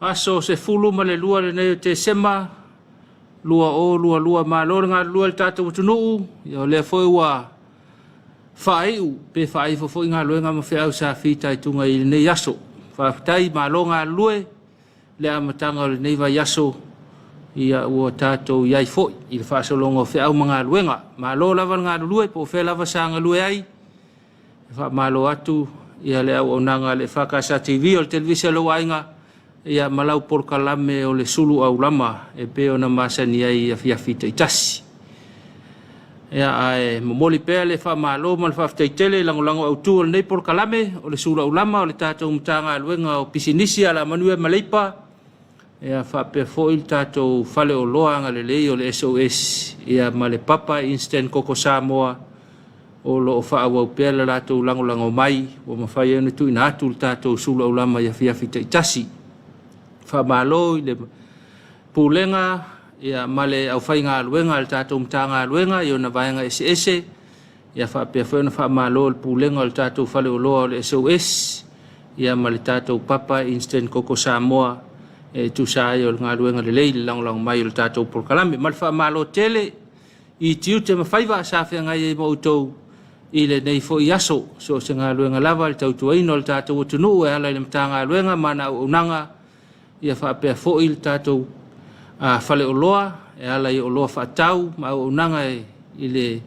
Aso 12 lenei o Tesema 2022. Malo le galulue i le tatou atunuu. Ia o lea foi ua faaiu pe faaifo foi galuega ma feau sa fitaituga i lenei aso. Faafetai, malo galulue le amataga o lenei vaiaso. Ia ua tatou i ai foi i le faasologa o feau ma galuega. Malo lava le galulue po o fea lava sa galue ai. E faamalo atu ia le auaunaga a le EFKS TV o le televise a lou aiga ia ma lau polokalame o le sulu aulama e pei ona masani ai i afiafi taitasi. Ia, ae momoli pea le faamalo ma le faafetai tele i lagolago autu o lenei polokalame o le sulu aulama o le tatou Matagaluega o Pisinisi, Alamanuia ma Leipa, ia faapea foi le tatou faleoloa agalelei o le SOS ia ma le Papa Instant Koko Samoa o lo o faaauau pea le latou lagolago mai ua mafai ai ona tuuina atu le tatou sulu aulama i afiafi taitasi. Faamalo i le Pulega ia ma le aufaigaluega a le tatou Matagaluega i ona vaega eseese ia faapea foi ona faamalo i le Pulega o le tatou faleoloa o le SOS ia ma le tatou Papa Instant Koko Samoa e tusa ai o le galuega lelei i le lagolago mai o le tatou polokalame. Ma le faamalo tele i tiute ma faiva sa feagai ai ma outou i lenei foi aso. So o se galuega lava i le tautuaina o le tatou atunuu e ala i le Matagaluega ma ana auaunaga, ia faapea foi le tatou faleoloa e ala i oloa faatau ma auaunaga i le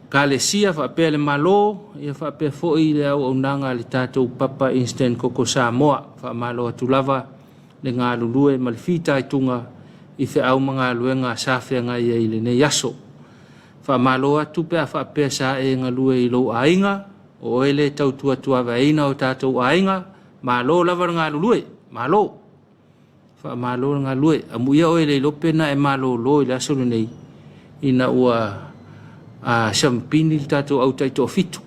Ekalesia faapea le Malo, ia faapea foi le auaunaga a le tatou Papa Instant Koko Samoa. Faamalo atu lava le galulue ma le fitaituga i feau ma galuega sa feagai ai i lenei aso. Faamalo atu pe a faapea sa e galue i lou aiga, o oe le tautua tuavaeina o tatou aiga, malo lava le galulue, malo. Faamalo le galulue. Amuia oe le iloa pe na e malolo i le aso lenei ina ua siamupini le tatou au taitoafitu.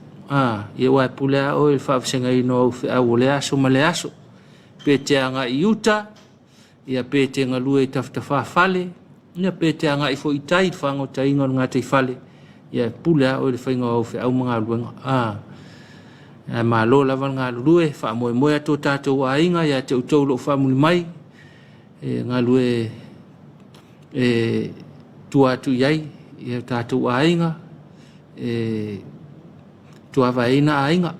Ia aua e pule lava oe i le faavasegaina o au feau o lea aso ma lea aso. Pe te agai i uta, ia pe te galue i tafatafa-fale, ia pe te agai foi i tai i le fagotaiga o le gataifale, ia e pule lava oe i le faiga o au feau ma galuega. Ae malo lava le galulue, faamoemoe atu o tatou aiga ia te outou o lo o faamuli mai, e galue e tua atu i ai i o tatou aiga, e tuavaeina aiga,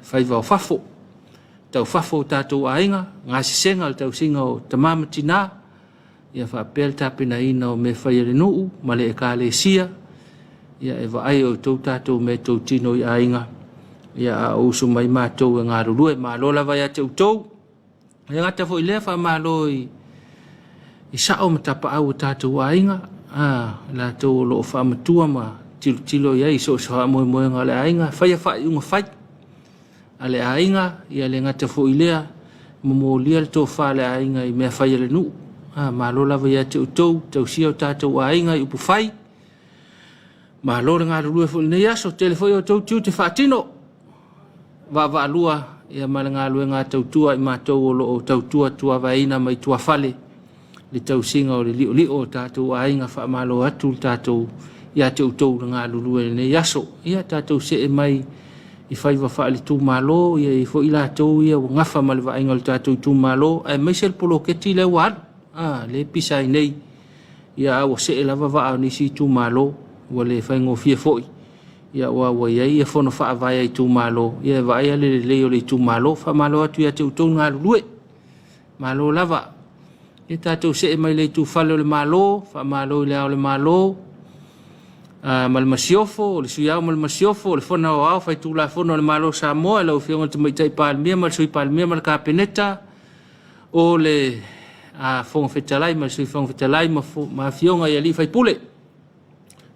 faiva o fafo, taufafo o tatou aiga, gasesega o le tausiga o tama ma tina, ia faapea le tapenaina o mea fai a le nuu ma le ekalesia, ia e vaai e outou tatou mea tautino i aiga, ia a o usu mai matou e galulue. Malo lava ia te outou. E gata foi i lea, faamalo i sao ma tapaau o tatou aiga, latou o lo o faamatua ma tilotilo i ai i so o se faamoemoega o le aiga, faia faaiuga fai a le aiga, ia le gata foi i lea, momolia le tofa a le aiga i mea fai a le nuu. Malo lava ia te outou, tausia o tatou aiga i upufai. Malo le galulue foi i lenei aso, tele foi outou tiute faatino. Vaavaalua ia ma le galuega a tautua i matou o lo o tautua tuavaeina mai tuafale le tausiga o le liolio o tatou aiga. Faamalo atu le tatou ia te outou le galulue i lenei aso. Ia tatou see mai i faiva faale-itumalo, ia e i ai foi latou ia ua gafa ma le vaaiga o le tatou itumalo, aemaise le poloketi lea ua alu, lea e pisa ai nei, ia a ua see lava vaa o nisi itumalo, ua le faigofie foi. Ia aua ua i ai fono faavae a itumalo, ia e vaaia le lelei o le itumalo. Faamalo atu ia te outou le galulue. Malo lava. Ia tatou see mai le itufale o le Malo, faamalo i le Ao o le Malo ma le Masiofo, o le Sui Ao ma le Masiofo, o le Fono Aoao Faitulafono a le Malo o Samoa, lau Afioga i le Tamaitai Palemia ma le Sui Palemia ma le Kapeneta, o le Fofoga Fetalai ma le Sui Fofoga Fetalai ma afioga i alii faipule.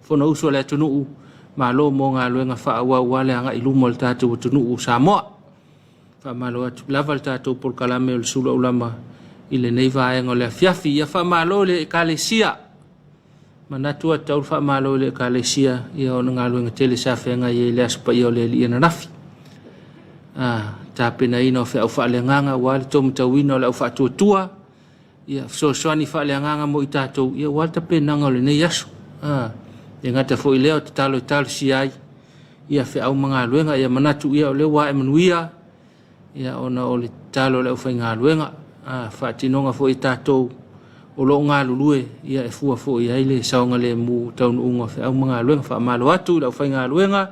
Fonousu a le atunuu, malo mo galuega faaauau aua le agai i luma o le tatou atunuu o Samoa. Faamalo atu lava le tatou polokalame o le sulu aulama i lenei vaega o le afiafi. Ia faamalo i le Ekalesia. Manatu ua tatau le faamalo i le Ekalesia ia ona galuega tele sa feagai ai i le Aso Paia o le Alii ananafi. Tapenaina o feau faaleagaga aua le taumatauina o le au faatuatua. Ia fesoasoani faaleagaga mo i tatou, ia aua le tapenaga o lenei aso. E le gata foi i lea, o tatalo e talosia ai ia feau ma galuega, ia manatu ia o lea ua ae manuia. Ia ona o le tatalo a le aufaigaluega, a faatinoga foi e tatou o lo o galulue, ia e fua foi i ai le saogalemu o taunuuga o feau ma galuega. Faamalo atu i le aufaigaluega,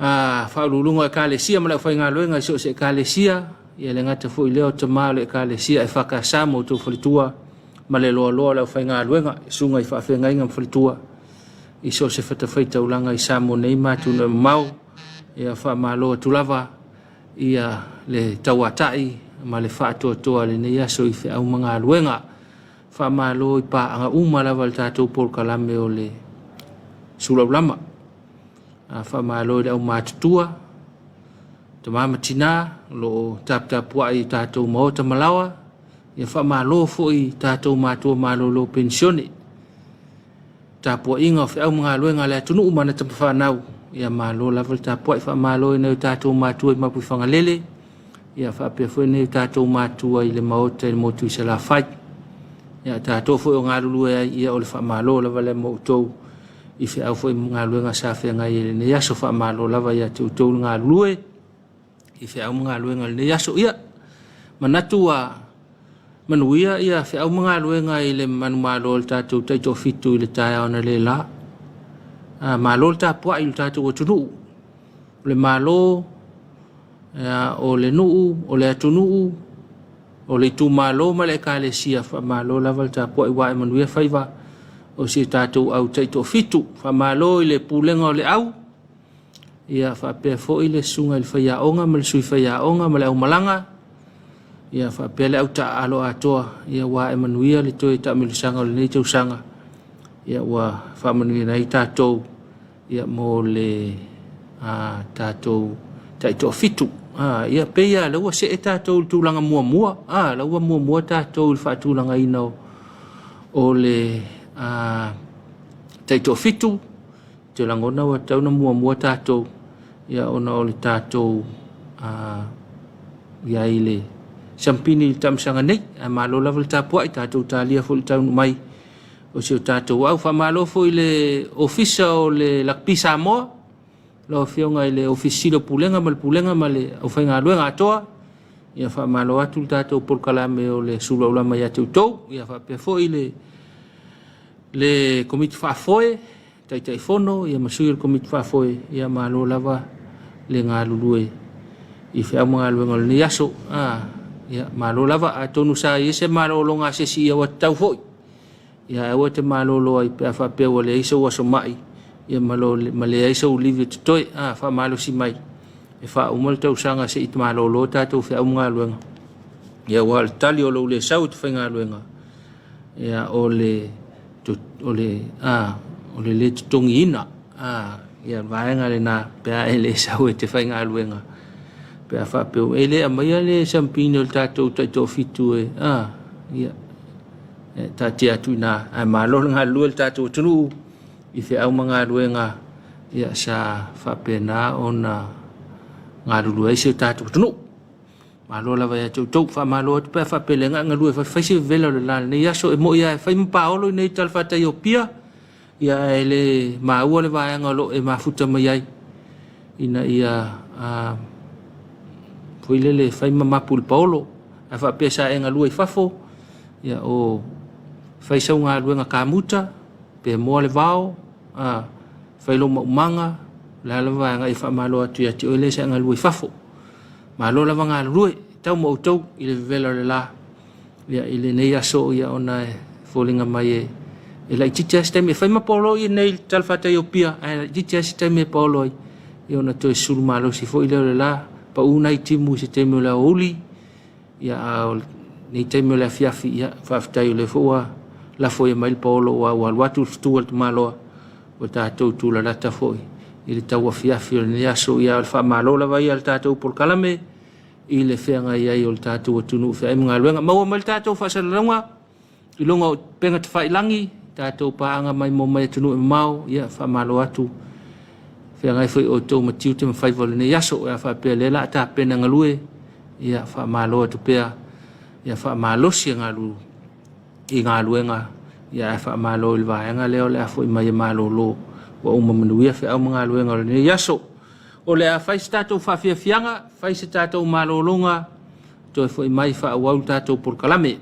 a faauluuluga o Ekalesia ma le aufaigaluega i so o se Ekalesia, ia le gata foi lea o tama o le Ekalesia EFKS ma outou faletua ma le loaloa o le aufaigaluega, susuga i faafeagaiga ma faletua i so o se fatafaitaulaga i Samoa nei ma atunuu e mamao. Ia faamalo atu lava ia le tauatai ma le faatoatoa i lenei aso i feau ma galuega. Faamalo i paaga uma lava i le tatou polokalame o le Sulaulama. Faamalo i le aumatutua, tama ma tina o lo o taputapuai i tatou maota ma laoa. Ia faamalo foi i tatou matua malolo penisione. Tapuaiga o feau ma galuega a le atunuu ma ana tama fanau, ia malo lava le tapuai. Faamalo i nai o tatou matua i Mapuifagalele, ia faapea foi nai o tatou matua i le maota i le motu i Salafai. Ia tatou foi o galulue ai, ia o le faamalo lava lea mo outou i feau foi ma galuega sa feagai ai i lenei aso. Faamalo lava ia te outou le galulue i feau ma galuega i lenei aso. Ia, manatu ua manuia ia feau ma galuega i le manumalo o le tatou taitoafitu i le taeao analeila. Ah, malo le tapuai i le tatou atunuu. O le malo, o le nuu, o le atunuu, o le itumalo ma le ekalesia, faamalo lava le tapuai ua ae manuia faiva o si o tatou au taitoafitu. Faamalo i le pulega o le au, ia faapea foi le susuga i le faiaoga ma le sui faiaoga ma le aumalaga, ia faapea le au taaalo atoa, ia ua ae manuia le toe taamilosaga o lenei tausaga, ia ua faamanuiaina ai tatou ia mo le a, tatou taitoafitu. A, ia pei lava o lea ua see tatou i le tulaga muamua, a, la ua muamua tatou i le faatulagaina o, o le a, taitoafitu. Ou te lagona ua tatau ona muamua tatou ia ona o le tatou a, i ai i le siampini i le taamilosaga nei. Ae malo lava le tapuai, tatou talia foi le taunuu mai o si o tatou au. Faamalo foi i le Ofisa o le Lakapi Samoa, lau Afioga i le Ofisa Sili o Pulega ma le Pulega ma le aufaigaluega atoa. Ia faamalo atu le tatou polokalame o le Suluaulama ia te outou. Ia faapea foi le le Komiti Faafoe, Taitaifono ia ma sui o le Komiti Faafoe, ia malo lava le galulue i feau ma galuega o lenei aso. Ah, ia malo lava. Atonu sa i ai se malologa a se isi ia ua tatau foi. Ia aua e te malolo ai pe a faapea ua leai sou aso mai ia ma, lo, ma leai sou livi o totoe. Ah, faamalosi mai e faauma le tausaga se i malolo tatou feau ma galuega. Ia aua o le tali o lou le sau i te faigaluega, ia o le o le a o le le totogiina a ia vaega lena pe a e le sau e te faigaluega pe a faapea e le aumaia le siampini o le tatou taitoafitu e a ia e taatia atu i ina ae malo le galulue le tatou atunuu i feau ma galuega ia sa faapena ona galulue ai si o tatou atunuu. Malo lava ia te outou. Faamalo atu pe a faapea le agaga galue fai fai se vevela o le la lenei aso. E moi lava e fai ma paolo i nei talafatai o Apia, ia ae le maua le vaega o lo o e mafuta mai ai ina ia a, foi lele fai ma mapu i le paolo. A faapea sa e galue i fafo, ia o fai sau galuega kamuta, pe moa le vao, a, fai lou maumaga, o le a lava vaega e faamalo atu ia te oe lea sa e galue i fafo. Malo lava galulue, tau ma outou i le vevela o le la ia, i lenei aso ia, ona e foliga mai e, e laitiiti lava se taimi e fai ma paolo i nei talafatai o Apia, ae laitiiti lava se taimi e paolo ai ia, ona toe sulu malosi foi lea o le la, pau nai timu i se taimi o le aoauli ia, a o lenei taimi o le afiafi ia, faafetai o lea foi ua lafo ia mai le paolo ua, ua alu atu le fetu a le tamaloa ua tatou tulalata foi i le tauafiafi o lenei aso. Ia, o le faamalo lava ia a le tatou polokalame i le feagai ai o le tatou atunuu feai ma galuega. Maua mai le tatou faasalalauga i luga o upega tafailagi, tatou paaga mai mo mai atunuu e mamao. Ia, faamalo atu feagai foi outou ma tiute ma faiva o lenei aso. Ia faapea lea la a tapena galue, ia faamalo atu pea, ia faamalosi e galu i galuega, ia ae faamalo i le vaega lea o le a foi mai e malolo ua uma manuia feau ma galuega o lenei aso. O le a fai se tatou faafiafiaga, fai se tatou malologa, toe foi mai faaauau le tatou polokalame.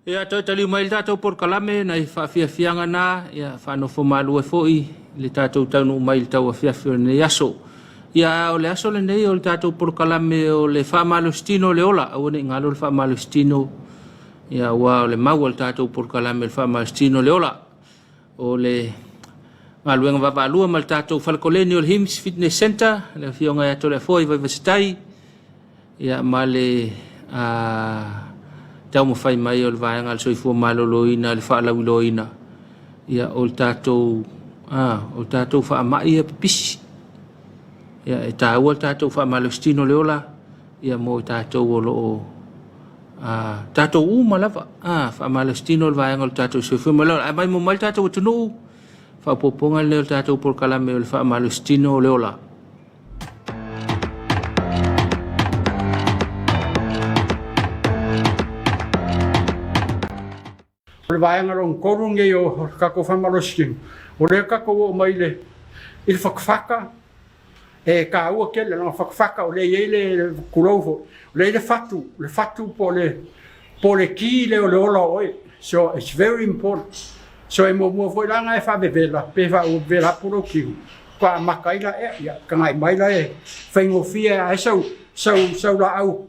Ia, toe taliu mai le tatou polokalame nai faafiafiaga na, ia faanofo malue foi le tatou taunuu mai i le tauafiafi o lenei aso. Ia, o le aso lenei o le tatou polokalame o le faamalositino o le ola, aua ne i galo le faamalositino, ia aua o le mau a le tatou polokalame o le faamalositino o le ola. O le galuega vaavaalua ma le tatou falekoleni o le HIMS Fitness Center, le afioga ia Toleafoa i Vaivasetai, ia ma le taumafai mai o le vaega a le soifua maloloina le faalauiloaina ia o le tatou o le tatou faamai ia pipisi. Ia e taua le tatou faamalositino le ola ia mo i tatou o lo o tatou uma lava faamalositino le vaega o le tatou soifua maloloina. Ae maimoa mai le tatou atunuu faaopoopoga lenei o le tatou polokalame o le faamalositino o le ola. O le vaega lona tolu lenei o le tatou faamalositino, o lea tatou oo mai i le fatafata, e taua tele, leaga fatafata o lea e i ai le, tulou foi, o lea e i ai le fatu, le fatu po o le ki lea o le ola o oe. So it's very important. So e muamua foi la ona e faavevela, pe faavevela atu lou tino, faatoa amata ai la ea, ia tagai mai la e faigofie lava ai sau, sau, sau laau,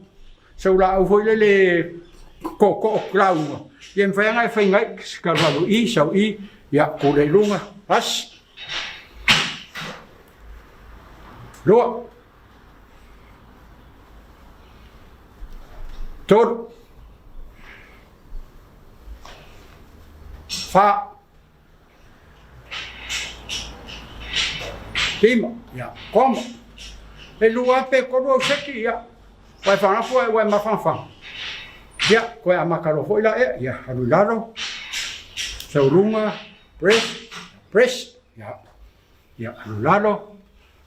sau laau foi lele tootoo lauga, ia mafai lava ona e faiga ai, alu alu i i, sau i, ia pule i luga, asi, lua, tolu, fa, lima, ia, koma. E lua pe tolu au seki, ia, ua e faanafu ua e mafanafana. Ia, toe amata loa foi la ea, ia, alu i lalo, sau i luga, press, press, ia, ia, alu i lalo,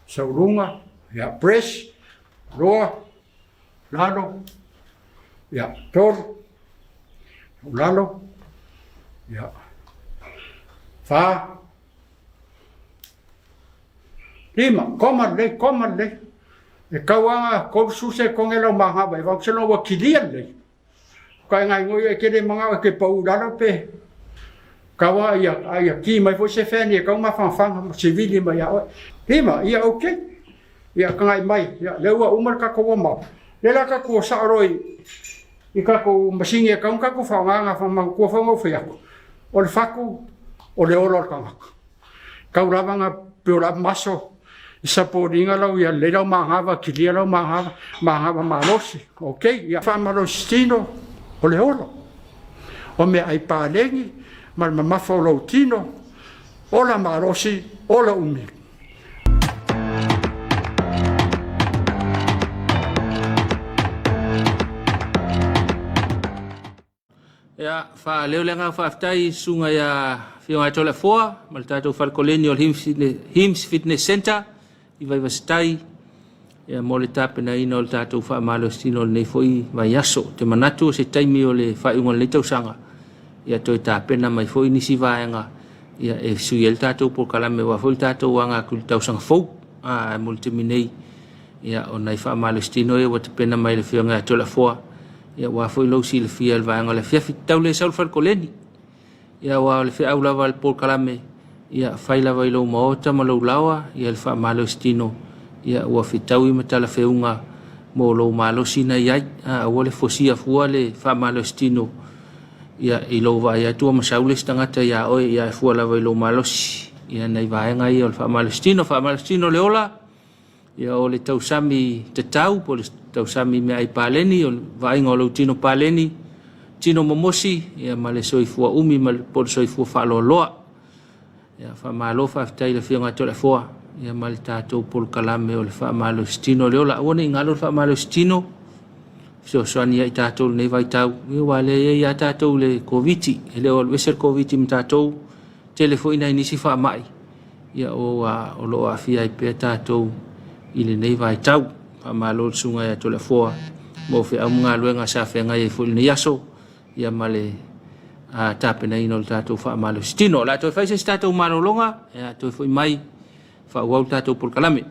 sau i luga, ia, press, lua, lalo, ia, tolu, lalo, ia, fa, lima, koma lelei, koma lelei. E tau lava 30 sekone lau manava e vau ua kilia lelei. Ka ngai ngoi e kele manga e ke pau lalo pe kawa ia ia ki mai foi se feni e kau mafanafana ma sivili mai ia oe. Lima, ia okay. Ia kangai mai, ia le ua uma le tatou warm up. Le la tatou sao loa i tatou masini e tau tatou faaaogaina manatua foi ona ou fai atu. O le fatu o le ola o le tagata. Tau lava na build up muscle i support ina lau ia lelei lau manava, kilia lau manava, manava malosi. Okay, ia faamalosi tino o le ola. O meaai paleni ma le mamafa o lou tino, ola malosi, ola umi. Ia, faaleo le agaga faafetai i susuga ia Afioga ia Toleafoa ma le tatou fale koleni o le Hims Fitness Centre i Vaivasetai ia, mo le tapenaina o le tatou faamalositino o lenei foi vaiaso. Ou te manatu o se taimi o le faaiuga o lenei tausaga ia toe tapena mai foi nisi vaega ia, e sui ai le tatou polokalame aua foi le tatou aga atu i le tausaga fou. Ae mo le taimi nei, ia, o nai faamalositino ia ua tapena mai e le Afioga ia Toleafoa, ia aua foi lou silafia i le vaega o le afiafi. Tau le sau le fale koleni, ia aua o le feau lava a le polokalame, ia fai lava i lou maota ma lou laoa, ia le faamalositino, ia ua fetaui ma talafeuga mo lou malosi na i ai. Aua le fosia fua le faamalositino, ia i lou vaai atu ua masau le isi tagata iā oe, ia e fua lava i lou malosi. Ia nai vaega ia o le faamalositino, faamalositino le ola, ia o le tausami tatau po o le tausami meaai paleni, o le vaaiga o lou tino paleni, tino momosi, ia ma le soifua umi ma le, po o le soifua faaloaloa. Ia faamalo faafetai i le Afioga ia Toleafoa ia ma le tatou polokalame o le faamalositino le ola. Aua ne i galo le faamalositino, fesoasoani ia i tatou i lenei vaitau. Ia aua o lea e i ai lava tatou i le Koviti, e le o alu ese le Koviti ma tatou, tele foi nai nisi faamai ia o, o lo o aafia ai pea tatou i lenei vaitau. Faamalo i le Susuga ia Toleafoa mo feau ma galuega sa feagai ai foi i lenei aso ia ma le tapenaina o le tatou faamalositino. O le a toe fai se isi tatou malologa, ia toe foi mai faaauau le tatou polokalame.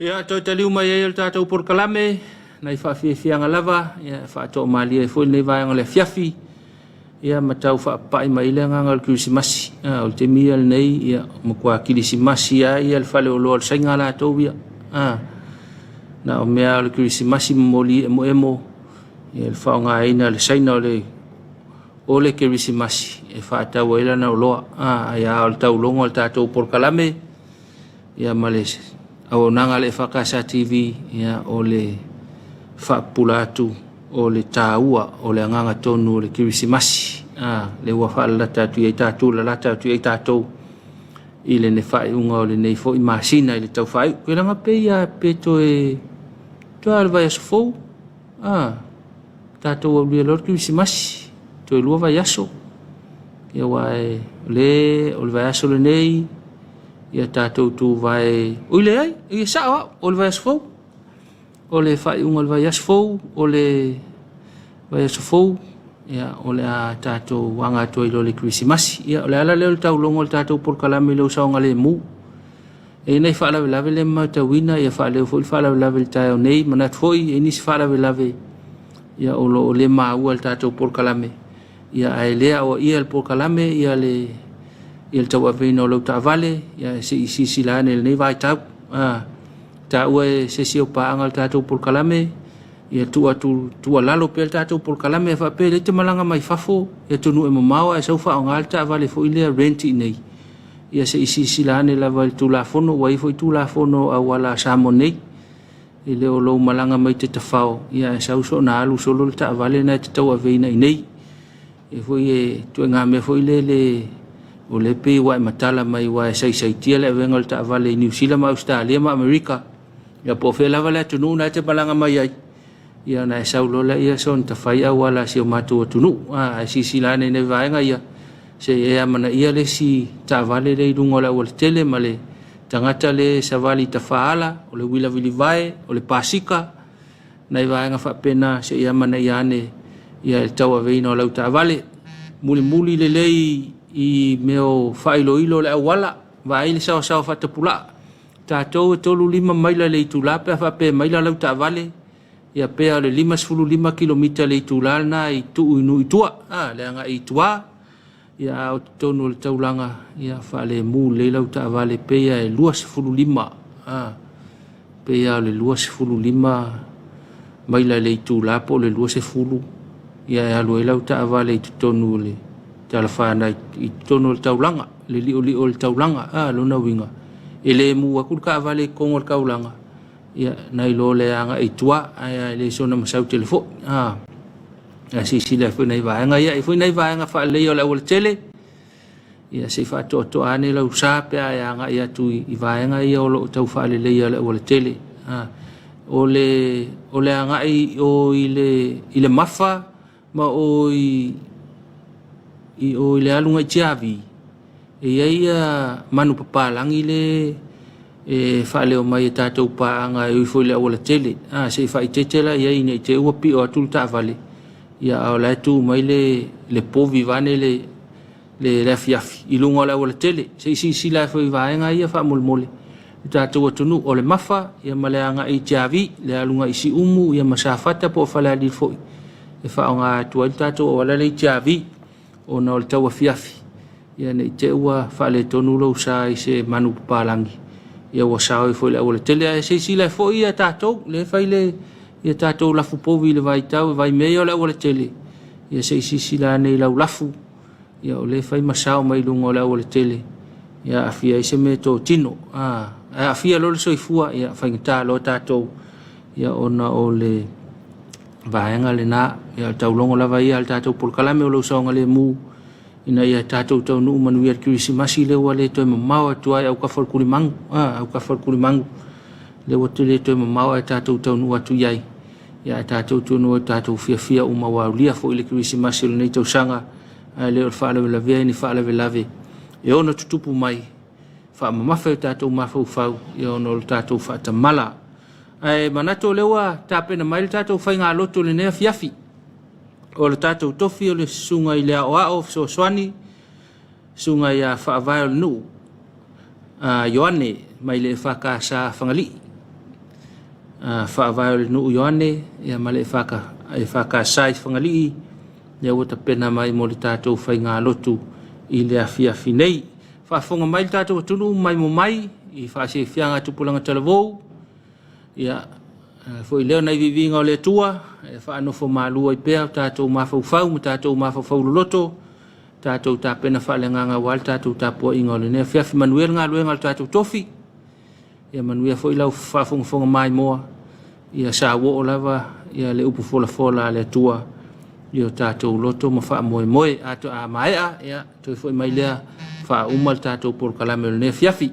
Ia, toe taliu mai ai o le tatou polokalame, nai faafiafiaga lava, ia, e faatoamalie ai foi lenei vaega o le afiafi, ia, ma tau faapapai mai ai le agaga o le Kerisimasi. A, o le taimi ia lenei, ia, matua kilisimasi lava ia le faleoloa o le Saina latou ia. A, na o mea lava o le Kerisimasi ma moli emoemo, ia, le faaaogaina e le Saina o le o le Kerisimasi e faatau ai lana oloa. A, ae a o le taulogo a le tatou polokalame, ia ma le auaunaga a le EFKS TV, ia o le faapupula atu o le taua o le agaga tonu o le Kerisimasi. A, lea ua faalalata atu i ai tatou, lalata atu i ai tatou i le faaiuga o lenei foi masina i le tau faaiu. Koe laga pei a pe toe toe a le vaiaso fou. A, tatou aulia loa le Kerisimasi, toe lua vaiaso. Ia aua e, o le, o le vaiaso lenei, ia tatou tuvae, oi leai, ia sao au, o le vaiaso fou. O le faaiuga o le vaiaso fou, o le vaiaso fou, ia, o le a tatou aga atu ai loa i le Kerisimasi. Ia, o le ala lea o le taulogo o le tatou polokalame i lou saogalemu. E i ai nai faalavelave lea ma matauina, ia faaleo foi le faalavelave i le taeao nei, manatu foi e i ai nisi faalavelave ia o lo o le maua i le tatou polokalame, ia ae le aoaia e le polokalame ia le ia le tauaveina o lau taavale, ia se i silasila ane i lenei vaitau. A taua e se isi o paaga o le tatou polokalame, ia tuu atu tuualalo pea le tatou polokalame e faapea lea e te malaga mai fafo i atunuu e mamao ae sau faaaoga le taavale foi lea rent i nei. Ia se i silasila ane lava i le Tulafono, ua i ai foi Tulafono auala a Samoa nei. E le o lou malaga mai te tafao, ia ae sau soona alu solo le taavale lena e te tauaveina i nei. E foi e ituaiga mea foi lele o lea pei ua e matala mai aua e saisaitia le avega o le taavale i Niu Sila ma Ausetalia ma Amerika, ia po o fea lava le atunuu na e te malaga mai ai, ia ona e sau loa lea soona tafai auala a si o matou atunuu. Ae silasila ane i nai vaega ia, se i e amanaia le isi taavale lea i luga o le aualatele ma le tagata lea e savali i tafaala, o le uila vilivae, o le pasika, nai vaega faapena se i amanaia ane ia le tauaveina o lau taavale. Mulimuli lelei i mea o faailoilo o le auala, vaai le saoasaoa faatapulaa. Tatou e 35 maila i le itula pe a faapea e maila lau taavale, ia pe o le 55 kilomita i le itula lena i tuu i nuu i tua, a, le agai i tua, ia a o totonu o le taulaga, ia faalemu lelei lau taavale pei lava e 25, a, pei lava o le 25 maila i le itula po o le 20, ia e alu ai lau taavale i totonu o le talafaana i totonu o le taulaga, le liolio o le taulaga, a, lona uiga, e le mu atu le taavale i totonu o le taulaga, ia, nai lo le agai i tua, ae le soona masau tele foi, a, ae silasila foi nai vaega ia, e foi nai vaega faaleleia o le aualatele, ia se i faatoatoa ane lau sa pe a e agai atu i vaega ia o lo o tau faaleleia o le aualatele. A, o le, o le agai o i le, i le mafa ma o i, i o i le aluga i Tiavi, e i ai ia manu papalagi le e faaleo mai e tatou paaga e ui foi i le aualatele. A, se i faaeteete la i ai ina i te i ua pio atu le taavale, ia a o la e tu mai le, le povi vaeane le, le, le afiafi i luga o le aualatele. Se i silasila foi i vaega ia faamolemole le tatou atunuu. O le Mafa ia ma le agai i Tiavi, le aluga i Siumu ia ma Safata po o Falealili foi e faaaoga atu ai le tatou auala lea i Tiavi ona o le tauafiafi ia ne i te i ua faaletonu lou sa i se manu papalagi ia ua sao ai foi i le aualatele. Ae silasila foi ia tatou lea e fai le ia tatou lafu povi i le vaitau e vaimea ia o le aualatele ia se i silasila ane i lau lafu ia o lea e fai ma sao mai luga o le aualatele ia aafia ai se mea totino a ae aafia loa le soifua ia faigata loa tatou ia ona o le vaega lena ia o le taulogo lava ia a le tatou polokalame o lou saogalemu ina ia tatou taunuu manuia le Kerisimasi lea ua le toe mamao atu ai autafa o le tulimagu a autafa o le tulimagu lea ua le toe mamao ae tatou taunuu atu i ai ia ae tatou taunuu ai tatou fiafia uma ua aulia foi le Kerisimasi o lenei tausaga ae le o le faalavelavea i ni faalavelave e ono tutupu mai faamamafa i o tatou mafaufau ia ona o le tatou faatamala. Ae manatu o lea ua tapena mai le tatou faigalotu i lenei afiafi. O le tatou tofi o le susuga i le aoao fesoasoani, susuga ia Faavae o le nuu, a Ioane mai le EFKS Fagalii. Faavae o le Nuu Ioane ia ma le EFKS i Fagalii lea ua tapena mai mo le tatou faigalotu i le afiafi nei. Faafofoga mai le tatou atunuu mai mo mai i faasefiaga a tupulaga talavou ia foi lea o nai viiviiga o le Atua e faanofo malu ai pea o tatou mafaufau ma tatou mafaufau loloto tatou tapena faaleagaga aua le tatou tapuaiga o lenei afiafi. Manuia le galuega a le tatou tofi. Ia manuia foi lau faafogafoga maimoa. Ia sauoo lava ia le upu folafola a le Atua i o tatou loto ma faamoemoe. A, to, a maea, ia, toe foi mai lea faauma le tatou polokalame o lenei afiafi.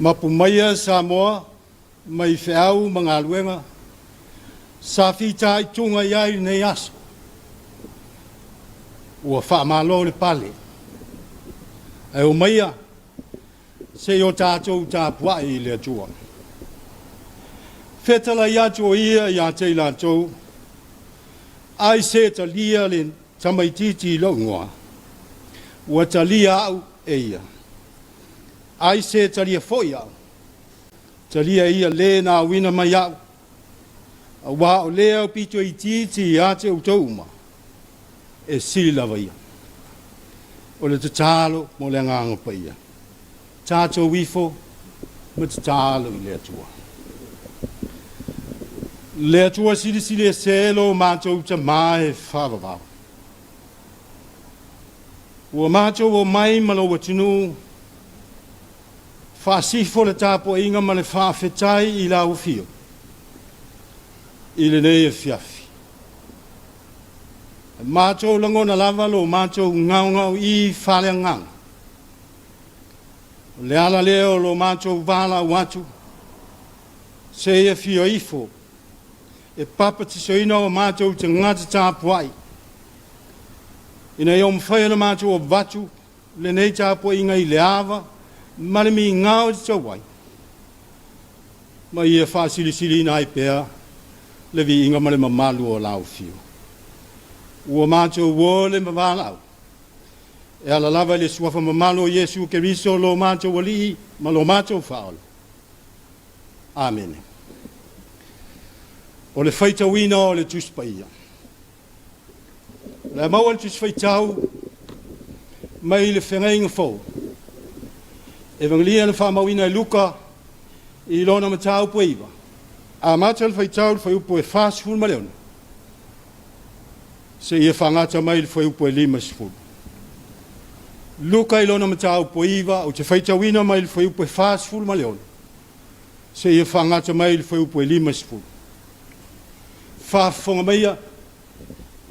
Mapu maia Samoa mai feau ma galuega sa fitaituga i ai lenei aso. Ua faamalo le pale. Ae omaia se i o tatou tapuai i le Atua. Fetalai atu o ia ia te i latou, ai se talia le tamaitiiti i lou igoa, ua talia au e ia. Ai se talia foi au, talia ia le na auina mai au, auā o le aupito itiiti ia te outou uma, e sili lava ia. O le tatalo mo le Agaga Paia. Tatou ifo ma tatalo i le Atua. Le Atua silisili ese lo matou Tamā e faavavau. Ua matou omai ma lou atunuu, faasifo le tapuaiga ma le faafetai i lau afio i lenei afiafi. E matou lagona lava lo matou gaogaoī faaleagaga. O le ala lea o lo matou valaau atu, se i afio ifo e papatisoina o matou tagata tapuai, ina ia mafai ona matou avatu lenei tapuaiga i le ava ma le migao e tatau ai, ma ia faasilisiliina ai pea le viiga ma le mamalu o lau afio. Ua matou ole ma valaau, e ala lava i le suafa mamalu o Iesu Keriso lo matou Alii ma lo matou Faaola. Amene. O le faitauina o le Tusi Paia. O le a maua le Tusi Faitau mai le Feagaiga Fou. Evagelia na faamauina e Luka i lona mataupu e 9. Amata le faitau i le fuaiupu e 46 seia faagata mai i le fuaiupu e 50. Luka i lona mataupu e 9, ou te faitauina mai le fuaiupu e 46 seia faagata mai i le fuaiupu e 50. Faafofoga maia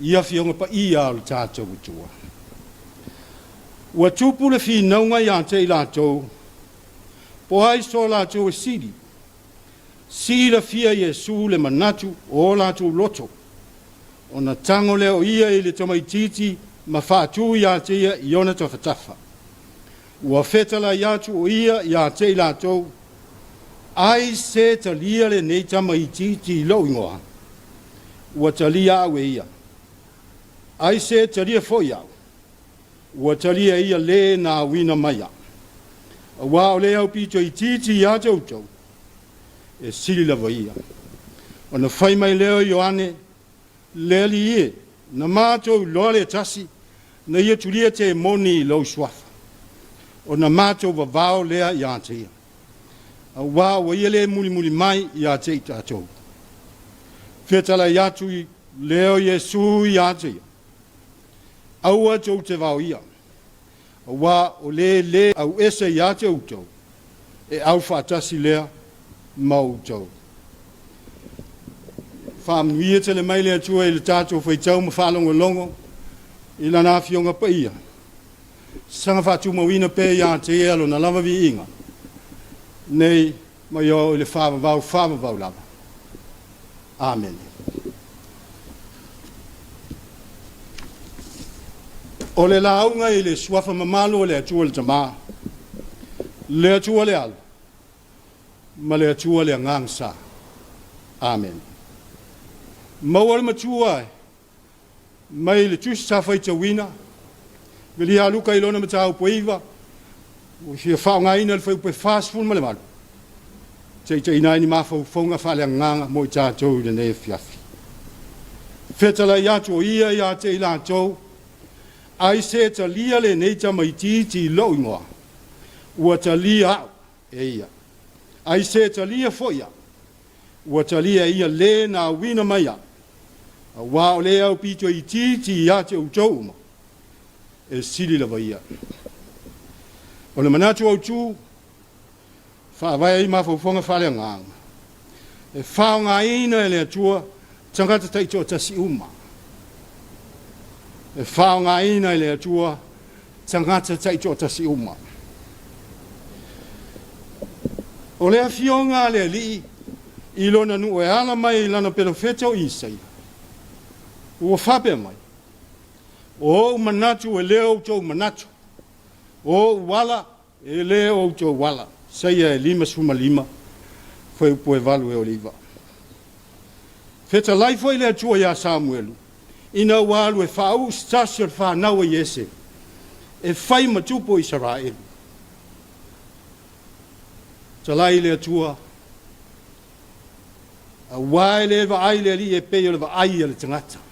i Afioga Paia a lo tatou Atua. Ua tupu le finauga ia te i latou, po o ai so latou e sili, Silafia Iesu le manatu o o latou loto, ona tago lea o ia i le tamaitiiti ma faatu ia te ia i ona tafatafa. Ua fetalai atu o ia ia te i latou, Ai se talia lenei tamaitiiti i lou igoa, ua talia au e ia. Ai se talia foi au, ua talia e ia le na auina mai au. Aua o le aupito itiiti ia te outou, e sili lava ia. Ona fai mai lea o Ioane, Le Alii e, na matou iloa le tasi na ia tulia temoni i lou suafa, ona matou vavao lea ia te ia, auā ua ia le mulimuli mai ia te i tatou. Fetalai atu lea o Iesu ia te ia, Aua tou te vaoia, auā o le lē auese ia te outou, e au faatasi lea ma outou. Faamanuia tele mai le Atua i le tatou faitau ma faalogologo i Lana Afioga Paia. Saga faatumauina pea ia te Ia Lona lava viiga, nei ma ia oo i le faavavau faavavau lava. Amene. O le lauga i le Suafa mamalu o le Atua le Tama, le Atua le Alo, ma le Atua le Agaga Sa. Amene. Maua le Matua mai le Tusi sa faitauina, Velia Luka i lona mataupu e 9, ua fia faaaogaina le fuaiupu e 48, taitaiina ai ni mafaufauga faaleagaga mo i tatou i lenei afiafi. Fetalai atu o ia ia te i latou, ai se talia lenei tamaitiiti i lou igoa, ua talia au e ia. Ai se talia foi au, ua talia e ia le na auina mai au, auā o le aupito itiiti ia te outou uma, e sili lava ia. O le manatu autu, faavae ai mafaufauga faaleagaga, e faaaogaina e le Atua tagata taitoatasi uma. E faaaogaina e le Atua tagata taitoatasi uma. O le afioga a le Alii i lona nuu e ala mai i lana perofeta o Isaia, ua faapea mai, O ou manatu e le o outou manatu, o ou ala e le o outou ala. Isaia e 55, fuaiupu e 8 e oo i le 9. Fetalai foi le Atua iā Samuelu, ina ua alu e faauu se tasi o le fanau a Iese e fai ma tupu o Isaraelu. Talai le Atua, auā e le vaai le Alii e pei o le vaai a le tagata.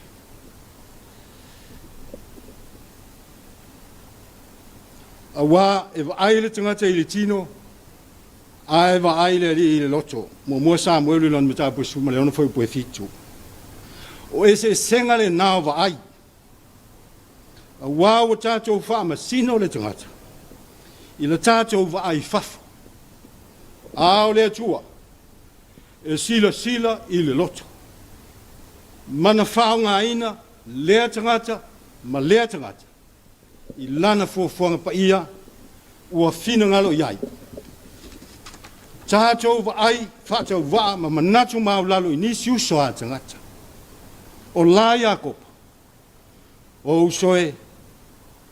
Auā e vaai le tagata i le tino, ae vaai le Alii i le loto. Muamua Samuelu i lona mataupu e 16 fuaiupu e 7. O eseesega lena o vaai. Auā ua tatou faamasino le tagata i la tatou vaai i fafo, a o le Atua e silasila i le loto, ma na faaaogaina lea tagata ma lea tagata i lana fuafuaga paia ua finagalo i ai. Tatou vaai faatauvaa ma manatu maulalo i nisi uso a tagata. O la Iakopo, O uso e,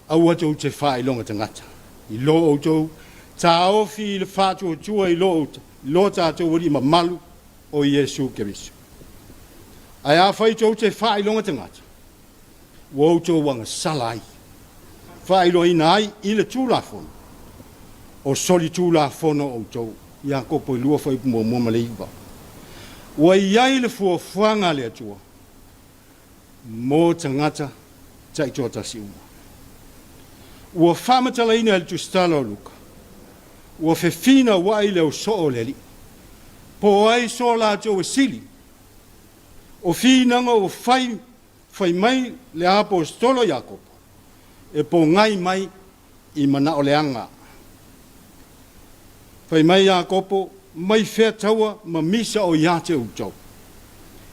aua tou te faailoga tagata i lo outou taofi i le faatuatua i lo, lo tatou Alii mamalu o Iesu Keriso. Ae afai tou te faailoga tagata, ua outou agasala ai, faailoaina ai i le Tulafono, o solitulafono outou. Iakopo e 2 fuaiupu muamua ma le 9. Ua i ai le fuafuaga a le Atua mo tagata taitoatasi uma. Ua faamatalaina e le Tusitala o Luka, ua fefinauai le ausoo o le Alii. Po o ai so latou e sili? O finauga ua fai, fai mai le Aposetolo Iakopo, e pogai mai i manao leaga. Fai mai Iakopo, Mai fea taua ma misa o ia te outou?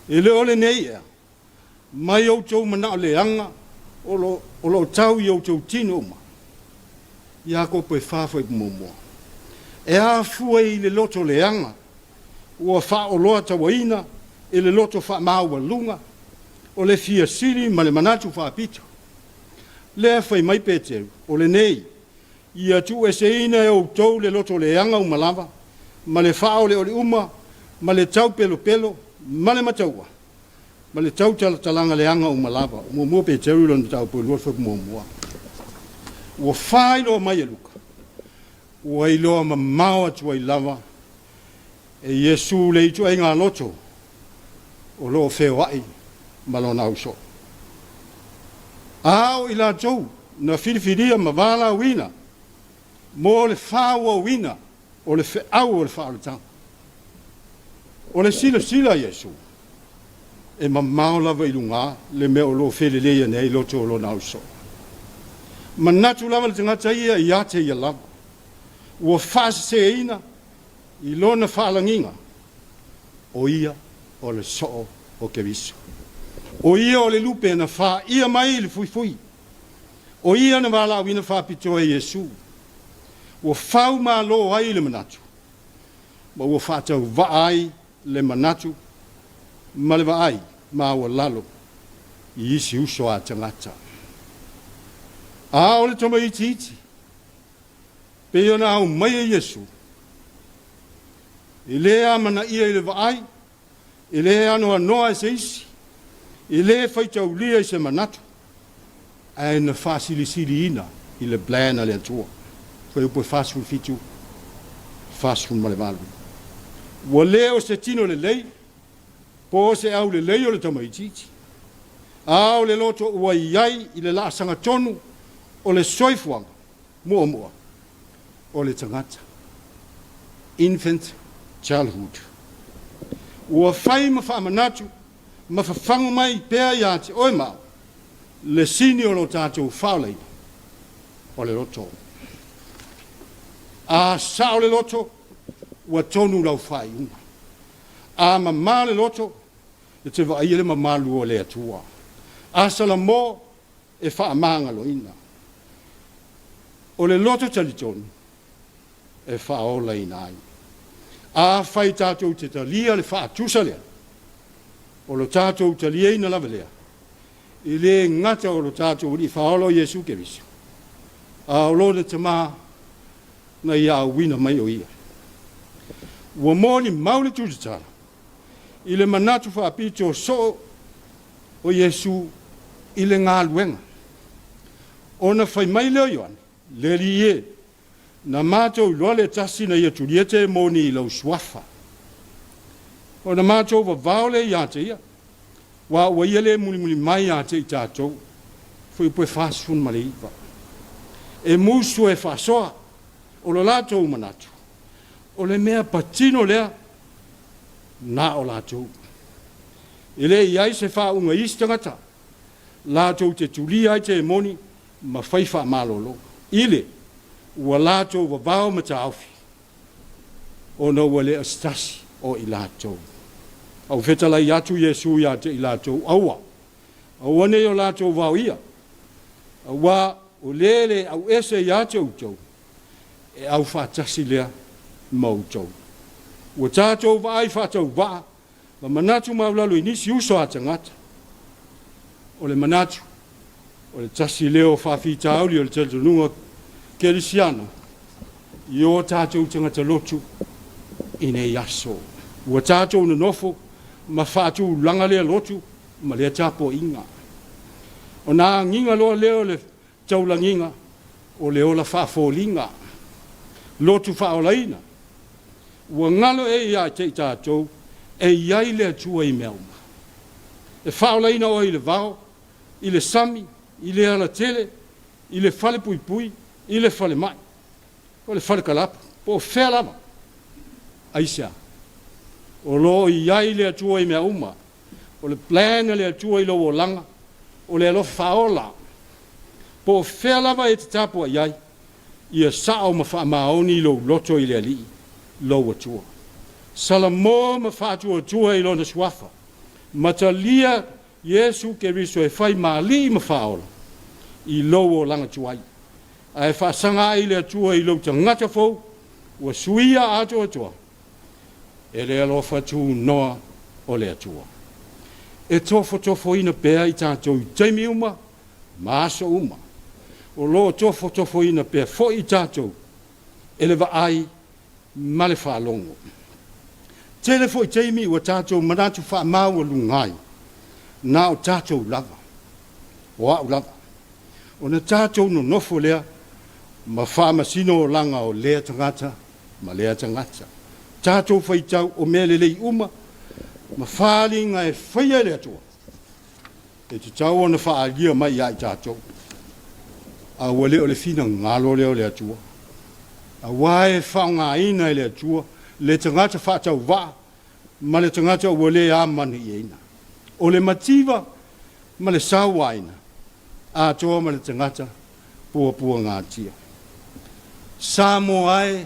E le o lenei ea, mai outou manao leaga o lo, o lo o tau i outou tino uma. Iakopo e fa fuaiupu muamua. E afua i le loto leaga ua faaoloatauaina e le loto faamaualuga o le fia sili ma le manatu faapito. Lea fai mai Peteru, o lenei, ia tuueseina e outou le loto leaga uma lava, ma le faaoleole uma, ma le taupelopelo, ma le mataua, ma le tautalatalaga leaga uma lava. Muamua Peteru i lona mataupu e lua fuaiupu muamua. Ua faailoa mai e Luka, ua iloa mamao atu ai lava e Iesu le ituaiga loto o lo o feoai ma lona ausoo. A o i latou na filifilia ma valaauina mo le faaauauina o le feau o le faaolataga. O le silasila a Iesu, e mamao lava i luga le mea o lo o felelei ane ai loto o lona ausoo. Manatu lava le tagata ia ia te ia lava, ua faaseseina i lona faalagiga, o ia o le soo o Keriso. O ia o le lupe na faia mai i le fuifui. O ia na valaauina faapitoa e Iesu. Ua faumalo ai le manatu, ma ua faatauvaa ai le manatu ma le vaai maualalo i isi uso a tagata. A o le tamaitiiti, pei ona aumaia Iesu, e le amanaia i le vaai, e le anoanoa e se isi, e le faitaulia i se manatu, ae na faasilisiliina i le plan a le Atua. Fuaiupu e 47, 48. Ua le o se tino lelei, po o se aulelei o le tamaitiiti, a o le loto ua i ai i le laasaga tonu o le soifuaga muamua o le tagata, infant childhood. Ua fai ma faamanatu ma fafagu mai pea ia te oe ma au le sini o lo tatou faaolaina, o le loto. A sao le loto, ua tonu lau faaiuga. A mama le loto, e te vaaia le mamalu o le Atua. A salamo, e faamagaloina. O le loto talitonu e faaolaina ai. Afai tatou te talia le faatusa lea, o lo tatou taliaina lava lea, e le gata o lo tatou Alii Faaola o Iesu Keriso, a o Lona Tama na ia auina mai o Ia. Ua molimau le Tusitala i le manatu faapito soo o Iesu i le galuega. Ona fai mai lea o Ioane, Le Alii e, na matou iloa le tasi na ia tulia temoni i lau suafa. Ona matou vavao lea ia te ia, aua ua ia le mulimuli mai ia te i tatou. Fuaiupu e 49. E musu e faasoa, o lo latou manatu, o le mea patino lea na o latou. E le i ai se faauuga i isi tagata, latou te tulia ai temoni ma fai faamalolo, i le ua latou vavao ma taofi, ona ua le o se tasi o i latou. A ua fetalai atu Iesu ia te i latou, Aua, aua ne i o latou vaoia, auā o le le auese ia te outou, e aufaatasi lea ma outou. Ua tatou vaai faatauvaa ma manatu maualalo i nisi uso a tagata. O le manatu, o le tasi lea o faafitauli o le talitonuga kerisiano i o tatou tagata lotu i nei aso. Ua tatou nonofo ma faatulaga lea lotu ma lea tapuaiga. Ona agiga loa lea o le taulagiga o le ola faafoliga, lotu faaolaina. Ua galo ea ia te i tatou e i ai le Atua i mea uma? E faaolaina oe i le vao, i le sami, i le alatele, i le falepuipui, i le falemai, o le falekalapu, po o fea lava. Aisea? O lo o i ai le Atua i mea uma. O le plan a le Atua i lou olaga, o le alofa faaola. Po o fea lava e te tapuai ai, ia sao ma faamaoni lou loto i le Alii, lou Atua. Salamo ma faatuatua i Lona Suafa, ma talia Iesu Keriso e fai ma Alii ma Faaola i lou olaga tuai, ae faasaga ai le Atua i lou tagata fou ua suia atoatoa e le alofa tunoa o le Atua. E tofotofoina pea i tatou i taimi uma ma aso uma. O lo o tofotofoina pea foi i tatou e le vaai ma le faalogo. Tele foi taimi ua tatou manatu faamaualuga ai, na o tatou lava, o au lava, ona tatou nonofo lea ma faamasino olaga o lea tagata ma lea tagata. Tatou faitau o mea lelei uma ma faaaliga e faia e le Atua, e tatau ona faaalia mai ia i tatou, a ua le o le finagalo lea o le Atua. Aua e faaaogaina e le Atua le tagata faatauvaa ma le tagata ua le amanaiaina. O le mativa ma le sauaina, atoa ma le tagata puapuagatia. Samoa e,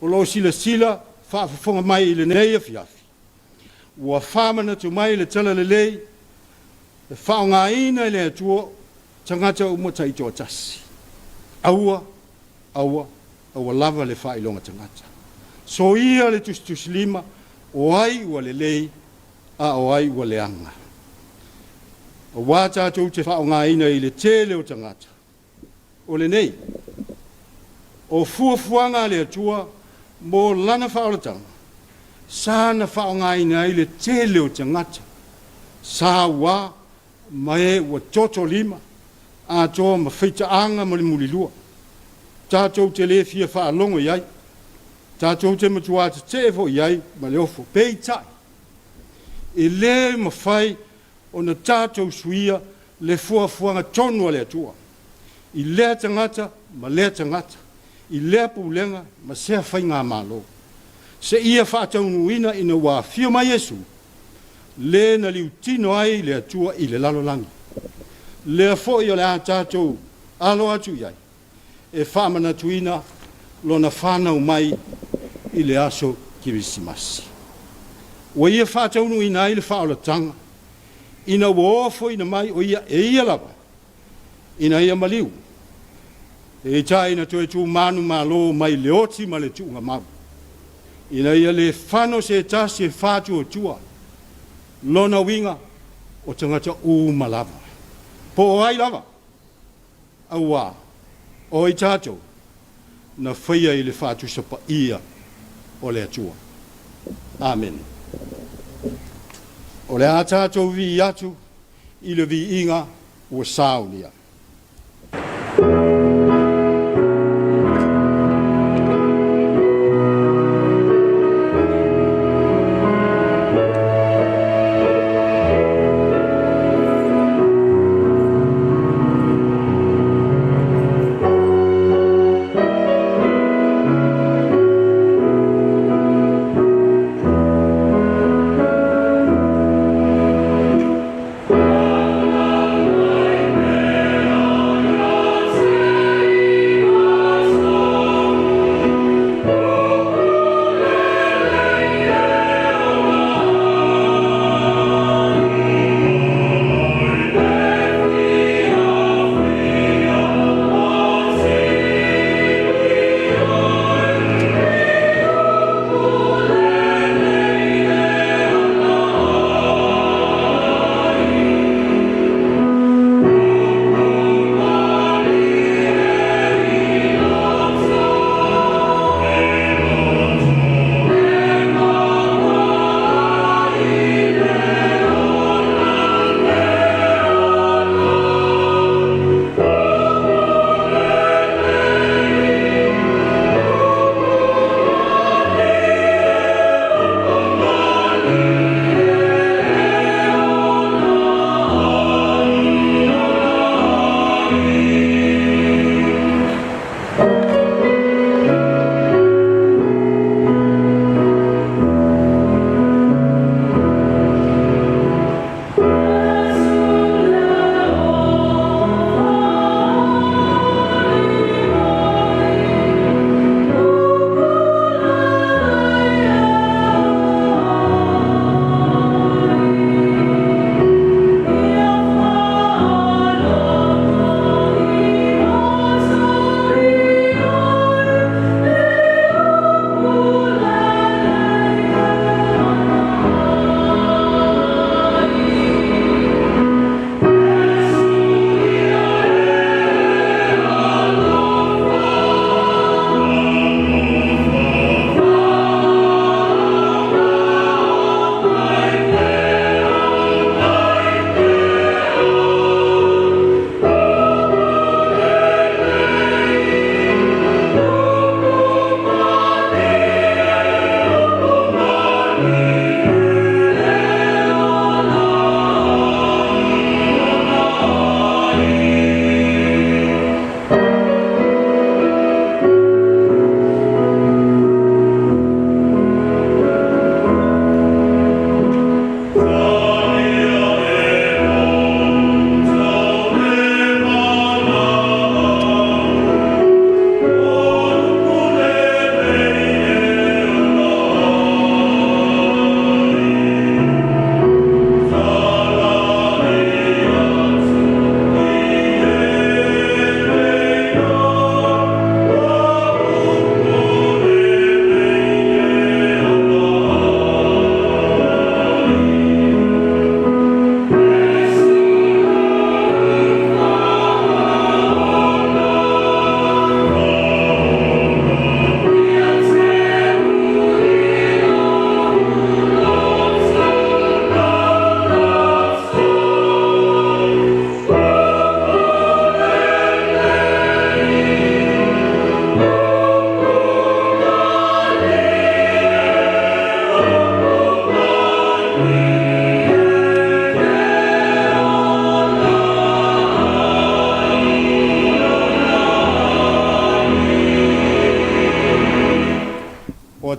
o lo o silasila faafofoga mai i lenei afiafi, ua faamanatu mai le Talalelei e faaaogaina e le Atua tagata uma taitoatasi. Aua, aua, aua lava le faailoga tagata. Soia le tusitusilima o ai ua lelei a o ai ua leaga. Aua tatou te faaaogaina i le tele o tagata. O lenei, o fuafuaga a le Atua mo Lana faaolataga, sa na faaaogaina ai le tele o tagata, sa ua ma e ua toto lima, atoa ma faitaaga ma le mulilua. Tatou te le fia faalogo i ai, tatou te matua tetee foi i ai ma le ofo. Peitai, e le mafai ona tatou suia le fuafuaga tonu a le Atua i lea tagata ma lea tagata, i lea pulega ma sea faigamalo, seia faataunuuina ina ua afio mai Iesu, le na liutino ai le Atua i le lalolagi. Lea foi o le a tatou alo atu i ai e faamanatuina Lona fanau mai i le aso Kerisimasi. Ua Ia faataunuuina ai le faaolataga ina ua ofoina mai o Ia e Ia lava ina ia maliu, peitai na toe tu manumalo mai le oti ma le tuugamau, ina ia le fano se tasi e faatuatua lona uiga o tagata uma lava, po o ai lava, auā o i tatou na faia i le faatusa paia o le Atua. Amene. O le a tatou vivii atu i le viiga ua saunia.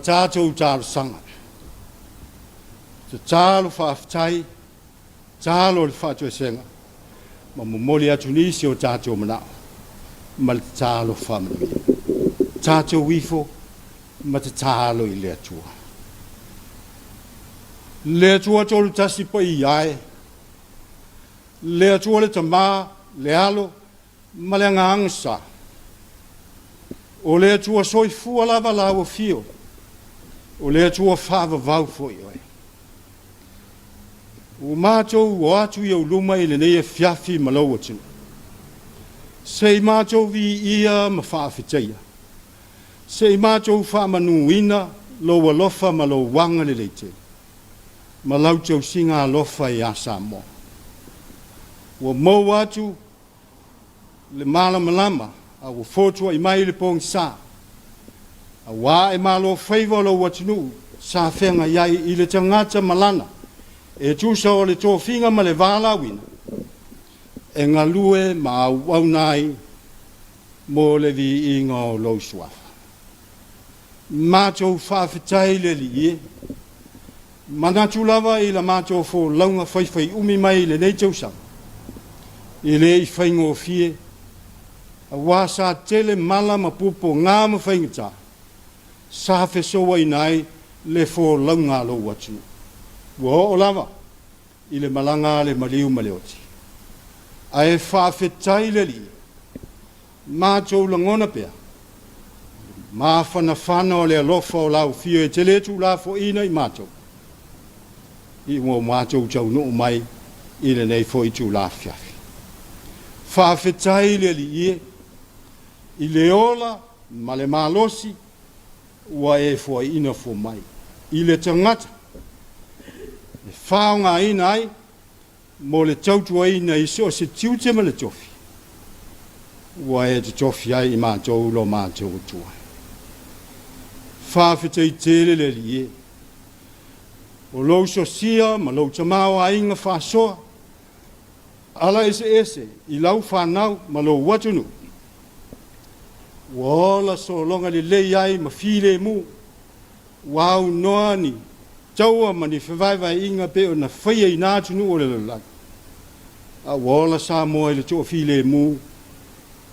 tatou talosaga, tatalo faafetai, tatalo o le faatoesega, ma momoli atu nisi o tatou manao ma le tatalo faamanuia. Tatou ifo ma tatalo i le Atua. Le Atua Tolutasi paia e, le Atua le Tama, le Alo ma le Agaga Sa. O le Atua soifua lava lau afio, o le Atua faavavau foi oe. Ua matou o atu i ou luma i lenei afiafi ma lou atunuu. Se i matou viia ma faafetaia. Se i matou faamanuina lou alofa ma lou agalelei tele, ma lau tausiga alofa iā Samoa. Ua mou atu le malamalama a ua fotua'i mai le pogisa, auā e malo faiva o lou atunuu sa feagai ai i le tagata ma lana e tusa o le tofiga ma le valaauina e galue ma auauna ai mo le viiga o lou Suafa. Matou faafetai le Alii e. Manatu lava i la matou folauga faifaiumi mai i lenei tausaga, e le i faigofie, auā sa tele mala ma puapuaga ma faigata sa fesouaina ai le folauga a lou atunuu. Ua oo lava i le malaga a le maliu ma le oti. Ae faafetai le Alii, matou lagona pea le mafanafana o le alofa o lau Afio e te le tuulafoaiina i matou, i ua matou taunuu mai i lenei foi itula afiafi. Faafetai le Alii e, i le ola ma le malosi ua e foaiina fua mai i le tagata e faaaogaina ai mo le tautuaina i so o se tiute ma le tofi ua e totofi ai i matou lo matou Atua. Faafetai tele le Alii e, o lou sosia ma lou tamaoaiga faasoa ala eseese i lau fanau ma lou atunuu, ua ola sologa lelei ai ma filemu, ua aunoa ni taua ma ni fevaevaeaiga pei ona faia i na atunuu o le lalolagi, a ua ola Samoa i le toafilemu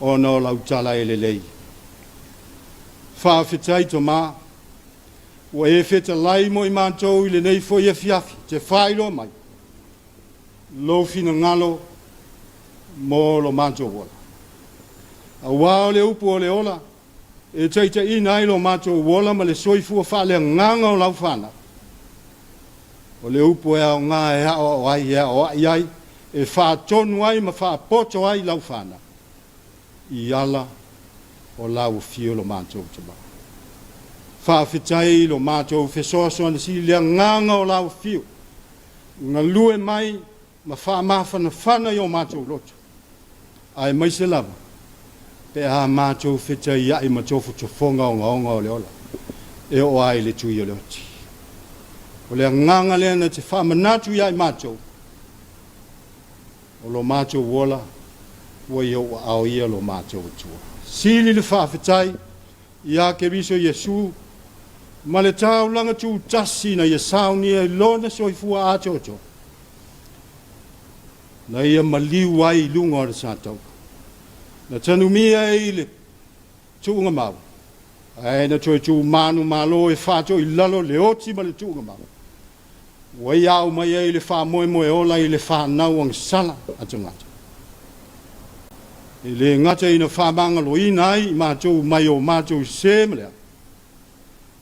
ona o lau tala e lelei. Faafetai Tama, ua e fetalai mo i matou i lenei foi afiafi te faailoa mai lou finagalo mo lo matou ola. Auā o le upu o le ola e taitaiina ai lo matou ola ma le soifua faaleagaga o lau fanau. O le upu e aoga e aoao ai, e aoai ai, e faatonu ai ma faapoto ai lau fanau i ala o lau afio lo matou Tama. Faafetai i lo matou fesoasoani sili le agaga o lau afio, galue mai ma faamafanafana i o matou loto, aemaise lava pe a matou fetaia'i ma tofotofoga ogaoga o le ola e oo ai i le tui o le oti. O le agaga lea na te faamanatu ia i matou, o lo matou ola ua i ou aao ia lo matou Atua. Sili le faafetai Iā Keriso Iesu, ma le taulaga tutasi ina ia saunia i Lona soifua atoatoa, na Ia maliu ai i luga o le sataua, na tanumia ai i le tuugamau, ae na toe tu manumalo e faatoilalo le oti ma le tuugamau, ua Ia aumai ai le faamoemoe ola i le fanau agasala a tagata. E le gata ina faamagaloina ai i matou mai o matou sē ma le ata,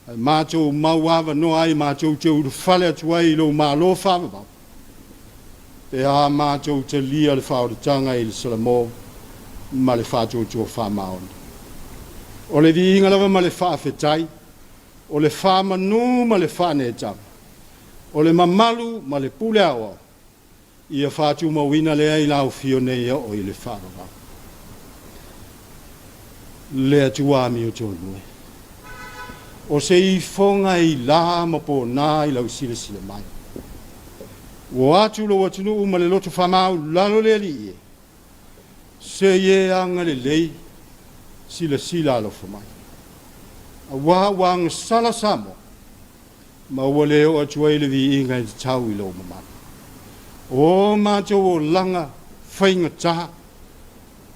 ae matou mau avanoa ai matou te ulufale atu ai i lou Malo faavavau, pe a matou talia le faaolataga i le Salamo ma le faatuatua faamaoni. O le viiga lava ma le faafetai, o le faamanu ma le faaneetaga, o le mamalu ma le pule aoao, Ia faatumauina lea i lau afio nei e oo i le faavavau. Le Atua amiotonu e. O se ifoga e i la ma pona i lau silasila mai. Ua o atu lou atunuu ma le loto faamaualalo le Alii e. Se i e agalelei, silasila alofa mai. Aua ua agasala Samoa, ma ua le oo atu ai le viiga e tatau i lou mamalu. O matou olaga faigata,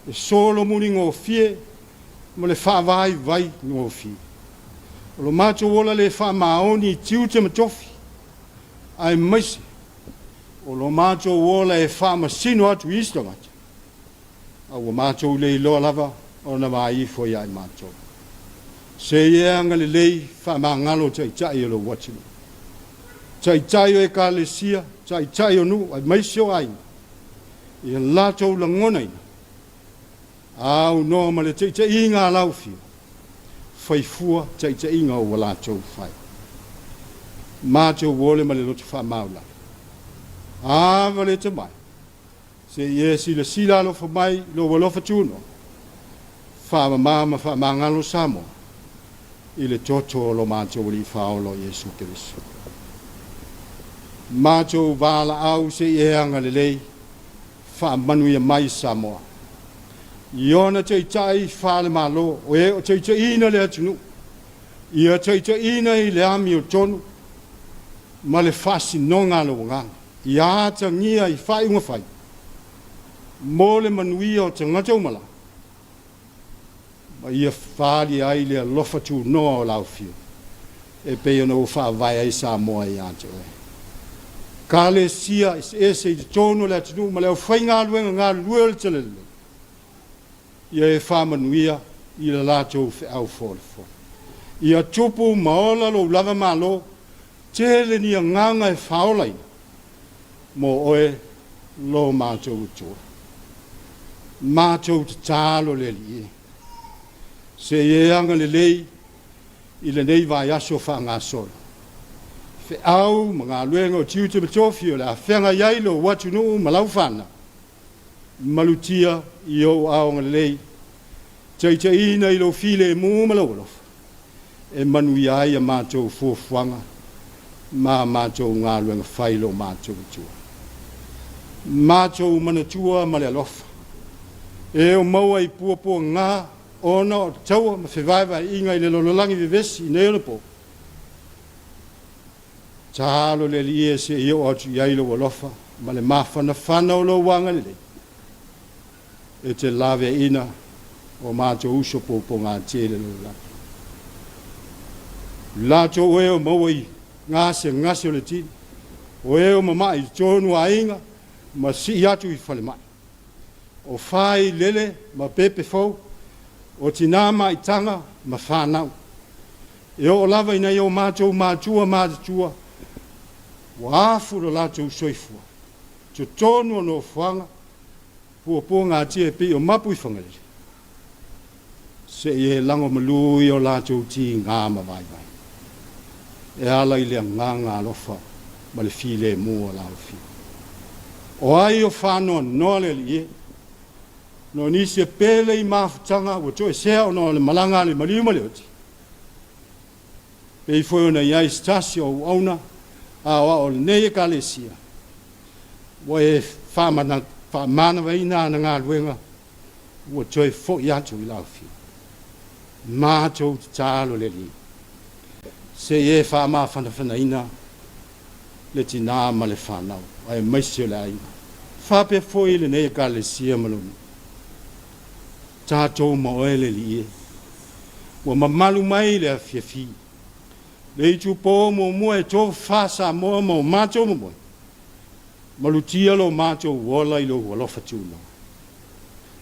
e solomuli gofie ma le faavaivai gofie. O lo matou ola le faamaoni i tiute ma tofi, aemaise o lo matou ola e faamasino atu i isi tagata, a ua matou le iloa lava ona vaai ifo ia i matou. Se i e agalelei faamagalo taitai o lou atunuu, taitai o ekalesia, taitai o nuu, aemaise o aiga, ia latou lagonaina aunoa ma le taitaiga a lau Afioga, faifua taitaiga ua latou fai. Matou ole ma le loto faamaulalo. Ava le tamai, se i e silasila alofa mai i lou alofa tunoa, faamama ma faamagalo Samoa i le toto o lo matou Alii Faaola o Iesu Keriso. Matou valaau se i e agalelei, faamanuia mai Samoa i ona taitai faale-Malo, o e o taitaiina le atunuu, ia taitaiina i le amiotonu ma le faasinoga a lou Agaga, ia atagia i faaiuga fai mo le manuia o tagata uma lava, ma ia faaali ai le alofa tunoa o lau Afioga e pei ona ua faavae ai Samoa ia te oe. Ekalesia eseese i totonu o le atunuu ma le aufaigaluega galulue o le Talalelei, ia e faamanuia i le latou feau folafola. Ia tupu ma ola lou lava malo, tele ni agaga e faaolaina mo oe lo matou Atua. Matou tatalo le Alii e, se i e agalelei i lenei vaiaso faagasolo. Feau ma galuega o tiute ma tofi o le a feagai ai lou atunuu ma lau fanau, malutia i ou aao agalelei, taitaiina i lou filemu ma lou alofa, e manuia ai a matou fuafuaga ma a matou galuega fai lo matou Atua. Matou manatua ma le alofa, e o maua i puapuaga ona o taua ma fevaevaeaiga i le lalolagi vevesi i nei ona po, Tatalo le Alii e se i oo atu i ai lou alofa ma le mafanafana o lou agalelei e te laveaiina o matou uso poupougatele lalolagi. Latou e o maua i gasegase o le tino, o e o mama'i i totonu o aiga ma sii atu i falemai, o failele ma pepe fou, o tinā maitaga ma fanau, e oo lava i nai o matou matua matutua ua afu lo latou soifua i totonu o nofoaga puapuagatia e pei o Mapuifagalele, se i e lagomalū i o latou tiga ma vaivai, e ala i le agaga alofa ma le filemu o lau Afioga. O ai o faanoanoa le Alii e? No nisi e pele i mafutaga ua toesea ona o le malaga a le maliu ma le oti, pei foi ona i ai se tasi o auauna aoao o lenei Ekalesia, ua e faamanavaina ana galuega ua toe foi atu i lau Afioga. Matou tatalo le Alii, se i e faamafanafanaina le tinā ma le fanau, aemaise o le aiga, faapea foi lenei Ekalesia ma lou nuu. Tatou ma oe le Alii e, ua mamalu mai le afiafi, le itupo muamua e tofafa Samoa ma o matou momoe, malutia lo matou ola i lou alofa tunoa.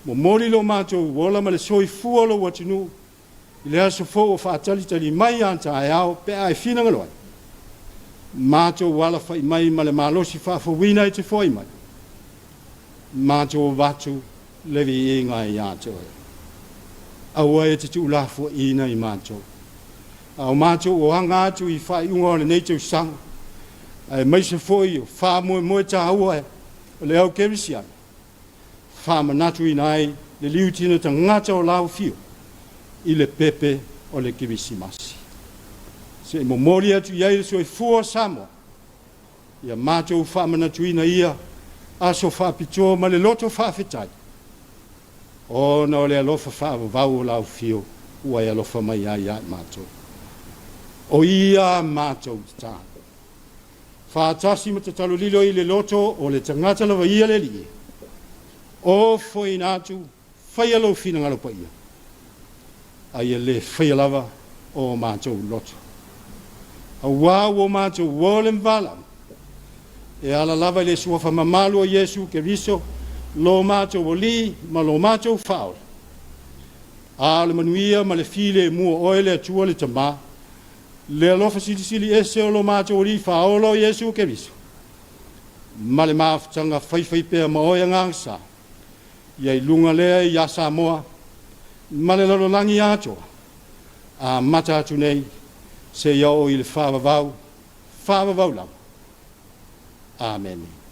Momoli lo matou ola ma le soifua o lou atunuu i le aso fou o faatalitali mai a taeao pe a e finagalo ai. Matou alafai mai ma le malosi faafouina e te foai mai. Matou avatu le viiga ia te oe. Aua e te tuulafoaiina i matou, a o matou oaga atu i faaiuga o lenei tausaga, aemaise foi o faamoemoe taua o le au kerisiano, faamanatuina ai le liutina tagata o lau Afio i le pepe o le Kerisimasi. Se i momoli atu i ai le soifua o Samoa, ia matou faamanatuina ia aso faapitoa ma le loto faafetai, ona o le alofa faavavau o lau Afio ua e alofa mai ai ia i matou. O ia a matou tatalo. Faatasi ma tatalo lilo i le loto o le tagata lava ia le Alii e. Ofoina atu, faia lou finagalo paia, a ia le faia lava o matou loto. Auā ua matou uo le ma valaau, e ala lava i le Suafa mamalu o Iesu Keriso, lo matou Alii ma lo matou Faaola. A o le manuia ma le filemu o oe le Atua le Tama, le alofa silisili ese o lo matou Alii Faaola o Iesu Keriso, ma le mafutaga faifaipea ma oe Agaga Sa, ia i luga lea iā Samoa ma le lalolagi atoa, amata atu nei seia oo i le faavavau, faavavau lava. Amene.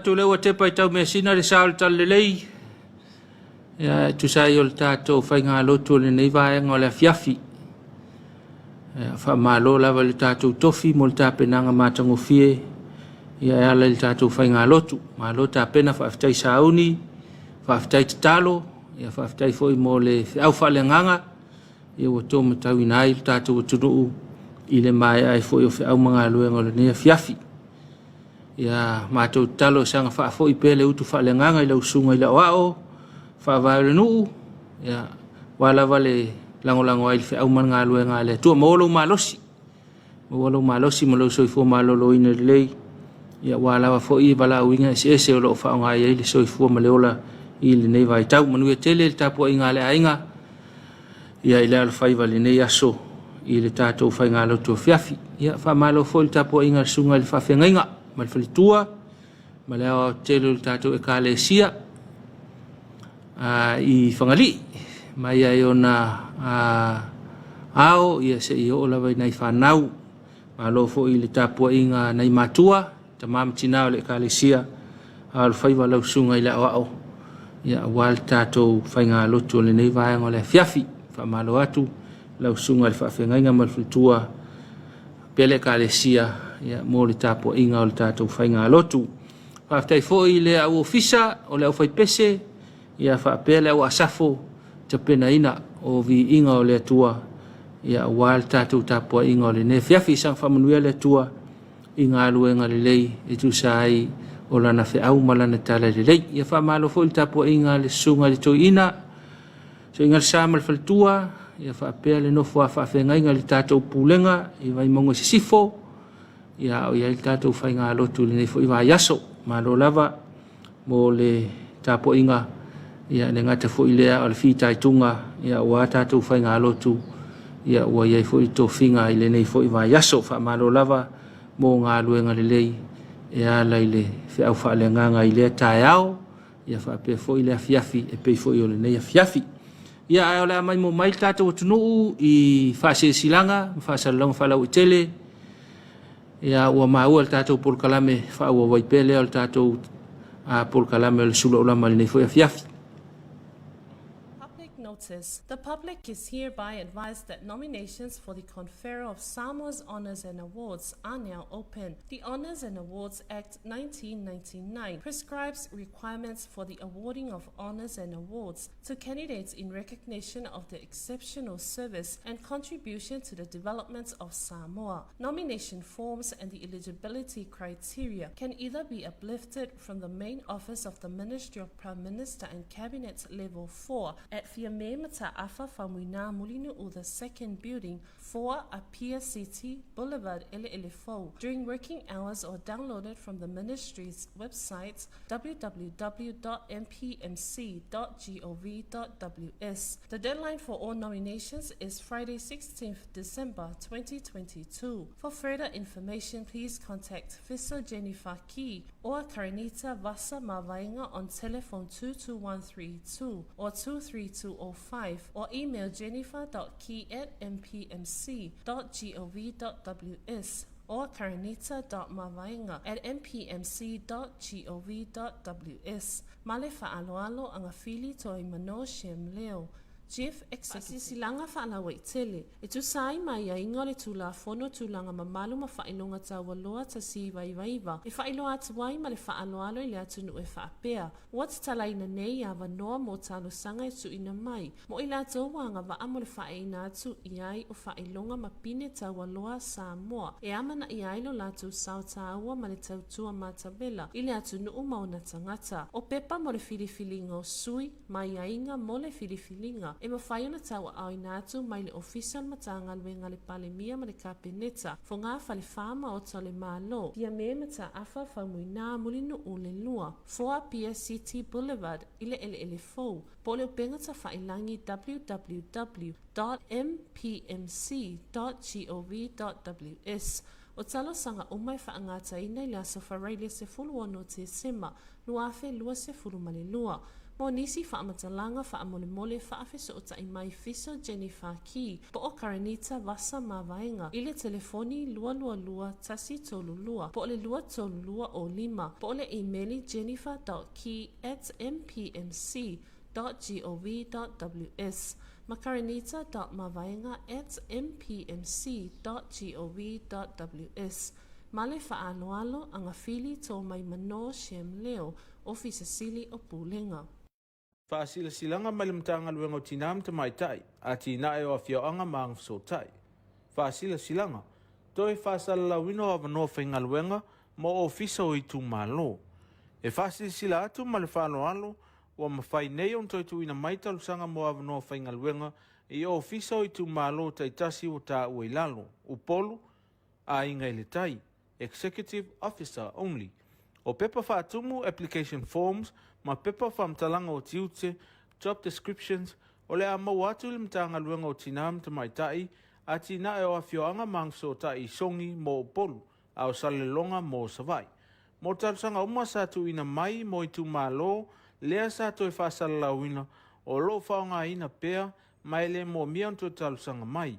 Manatu o lea ua tepa i Taumeasina le sa o le Talalelei, ia, e tusa ai o le tatou faigalotu o lenei vaega o le afiafi. Ia, faamalo lava i le tatou tofi mo le tapenaga matagofie ia e ala i le tatou faigalotu. Malo tapena, faafetai sauni, faafetai tatalo, ia faafetai foi mo le feau faaleagaga ia ua taumatauina ai le tatou atunuu i le maea ai foi o feau ma galuega o lenei afiafi. Ia matou tatalo e saga faafoi pea le utu faaleagaga i lau susuga i le aoao faavae o le nuu, ia aua lava le lagolago ai i le feau ma le galuega a le Atua. Maua lou malosi, maua lou malosi ma lou soifua maloloina lelei, ia aua lava foi valaauina eseese o lo o faaaoga i ai le soifua ma le ola i lenei vaitau. Manuia tele le tapuaiga a le aiga ia i le alofaiva i lenei aso i le tatou faigalotu afiafi. Ia faamalo foi le tapuaiga a le susuga i le faafeagaiga ma le faletua ma le aoaotetele o le tatou Ekalesia i Fagalii mai ai ona ao ia seia oo lava i nai fanau. Malo foi i le tapuaiga a nai matua, tama ma tina o le Ekalesia, a o le faiva lau susuga i le aoao, ia aua le tatou faigalotu o lenei vaega o le afiafi. Faamalo atu lau susuga i le faafeagaiga ma le faletua faapea le Ekalesia ia, mo le tapuaiga o le tatou faigalotu. Faafetai foi i le au ofisa o le aufaipese ia faapea le au asafo tapenaina o viiga o le Atua ia aua le tatou tapuaiga o lenei afiafi. Saga faamanuia le Atua i galuega lelei e tusa ai o lana feau ma lana tala lelei. Ia faamalo foi le tapuaiga a le susuga i le toeaina, Susuga le Sa ma le Faletua, ia faapea le nofo a faafeagaiga i le tatou Pulega i Vaimauga i Sisifo, ia a o i ai le tatou faigalotu i lenei foi vaiaso. Malo lava mo le tapuaiga, ia le gata foi lea o le fitaituga, ia aua tatou faigalotu, ia ua i ai foi le tofiga i lenei foi vaiaso. Faamalo lava mo galuega lelei e ala i le feau faaleagaga i lea taeao, ia faapea foi le afiafi e pei foi o lenei afiafi. Ia, ae o le a maimoa mai le tatou atunuu i faasilasilaga ma faasalalauga faalauaitele. Ia, ua maua le tatou polokalame faaauau ai pea lea o le tatou polokalame o le sula ulama i lenei foi afiafi. Public notice. The public is hereby advised that nominations for the conferral of Samoa's Honours and Awards are now open. The Honours and Awards Act 1999 prescribes requirements for the awarding of honours and awards to candidates in recognition of their exceptional service and contribution to the development of Samoa. Nomination forms and the eligibility criteria can either be uplifted from the main office of the Ministry of Prime Minister and Cabinet Level 4 at Fiame Mata'afa Faumuina Mulinu'u the Second Building, 4 Apia City, Boulevard Ele'elefou, during working hours or downloaded from the ministry's website www.mpmc.gov.ws. The deadline for all nominations is Friday 16th December 2022. For further information, please contact Fisa Jennifer Key or Karenita Vasa Mavaenga on telephone 22132 or 23205 or email jennifer.key at mpmc.gov.ws or karenita.mavaenga at mpmc.gov.ws. Ma le faaaloalo Agafili Toaimano Shem Leo, Chief Executive. Faasilasilaga faalauaitele, e tusa ai ma aiaiga o le Tulafono Tulaga Mamalu ma Faailoga Taualoa 1999, e faailoa atu ai ma le faaaloalo i le atunuu e faapea, Ua tatalaina nei avanoa mo talosaga e tuuina mai mo i latou ua agavaa mo le faaeina atu i ai o faailoga ma pine taualoa a Samoa e amanaia ai lo latou sao taua ma le tautua matavela i le atunuu ma ona tagata. O pepa mo le filifiliga o sui ma aiaiga mo le filifiliga e mafai ona tauaaoina atu mai le Ofisa o le Matagaluega a le Palemia ma le Kapeneta, Fogafale 4 Maota o le Malo, Fiame Mataafa Faumuina Mulinuu le 2. 4 Apia City Boulevard i le eleele fou, po o le upega tafailangi www.mpmc.gov.ws. O talosaga uma e faagataina i le aso Faraile 16 Tesema 2022. Mo nisi faamatalaga faamolemole faafesootai mai Fiso Jennifer Key po o Karenita Vasa Mavaega i le telefoni 222 132 po o le 232 o 5 po o le imeli jennifer dot key at mpmc dot gov dot ws ma karenita dot mavaega at mpmc dot gov dot ws Ma le faaaloalo, Agafili Toomaimano Shem Leo, Ofisa Sili o Pulega. Faasilasilaga mai le Matagaluega o Tina ma Tamaitai, Atinae o Afioaga ma Agafesootai. Faasilasilaga, Toe faasalalauina o avanoa faigaluega mo Ofisa o Itumalo. E faasilasila atu ma le faaaloalo ua mafai nei ona toe tuuina mai talosaga mo avanoa faigaluega i Ofisa o Itumalo taitasi ua taua i lalo, Upolu, Aiga i le Tai, Executive Officer Only. O pepa faatumu, application forms, ma pepa faamatalaga o tiute, job descriptions, o le a maua atu i le Matagaluega o Tina ma Tamaitai, Atinae o Afioaga ma Agafesootai i Sogi mo Upolu, a o Salelologa mo Savaii. Mo talosaga uma sa tuuina mai mo itumalo lea sa toe faasalalauina, o lo o faaaogaina pea ma e le moomia ona toe talosaga mai.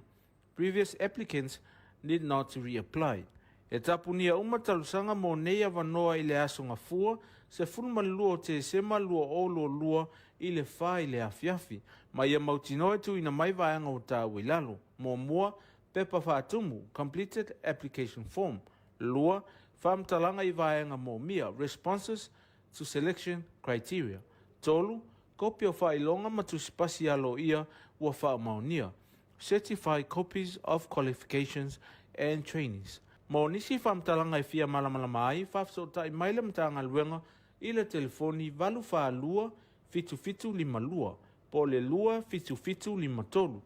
Previous applicants need not to reapply. E tapunia uma talosaga mo nei avanoa i le Aso Gafua, 12 o Tesema 2022 i le 4 i le afiafi. Ma ia mautinoa e tuuina mai vaega ua taua i lalo. Muamua, pepa faatumu, completed application form. Lua, faamatalaga i vaega moomia, responses to selection criteria. Tolu, kopi o faailoga ma tusipasi aloaia ua faamaonia. Certified copies of qualifications and trainings. Mo nisi faamatalaga e fia malamalama ai, faafesootai mai le Matagaluega i le telefoni 842 7752 po o le 27753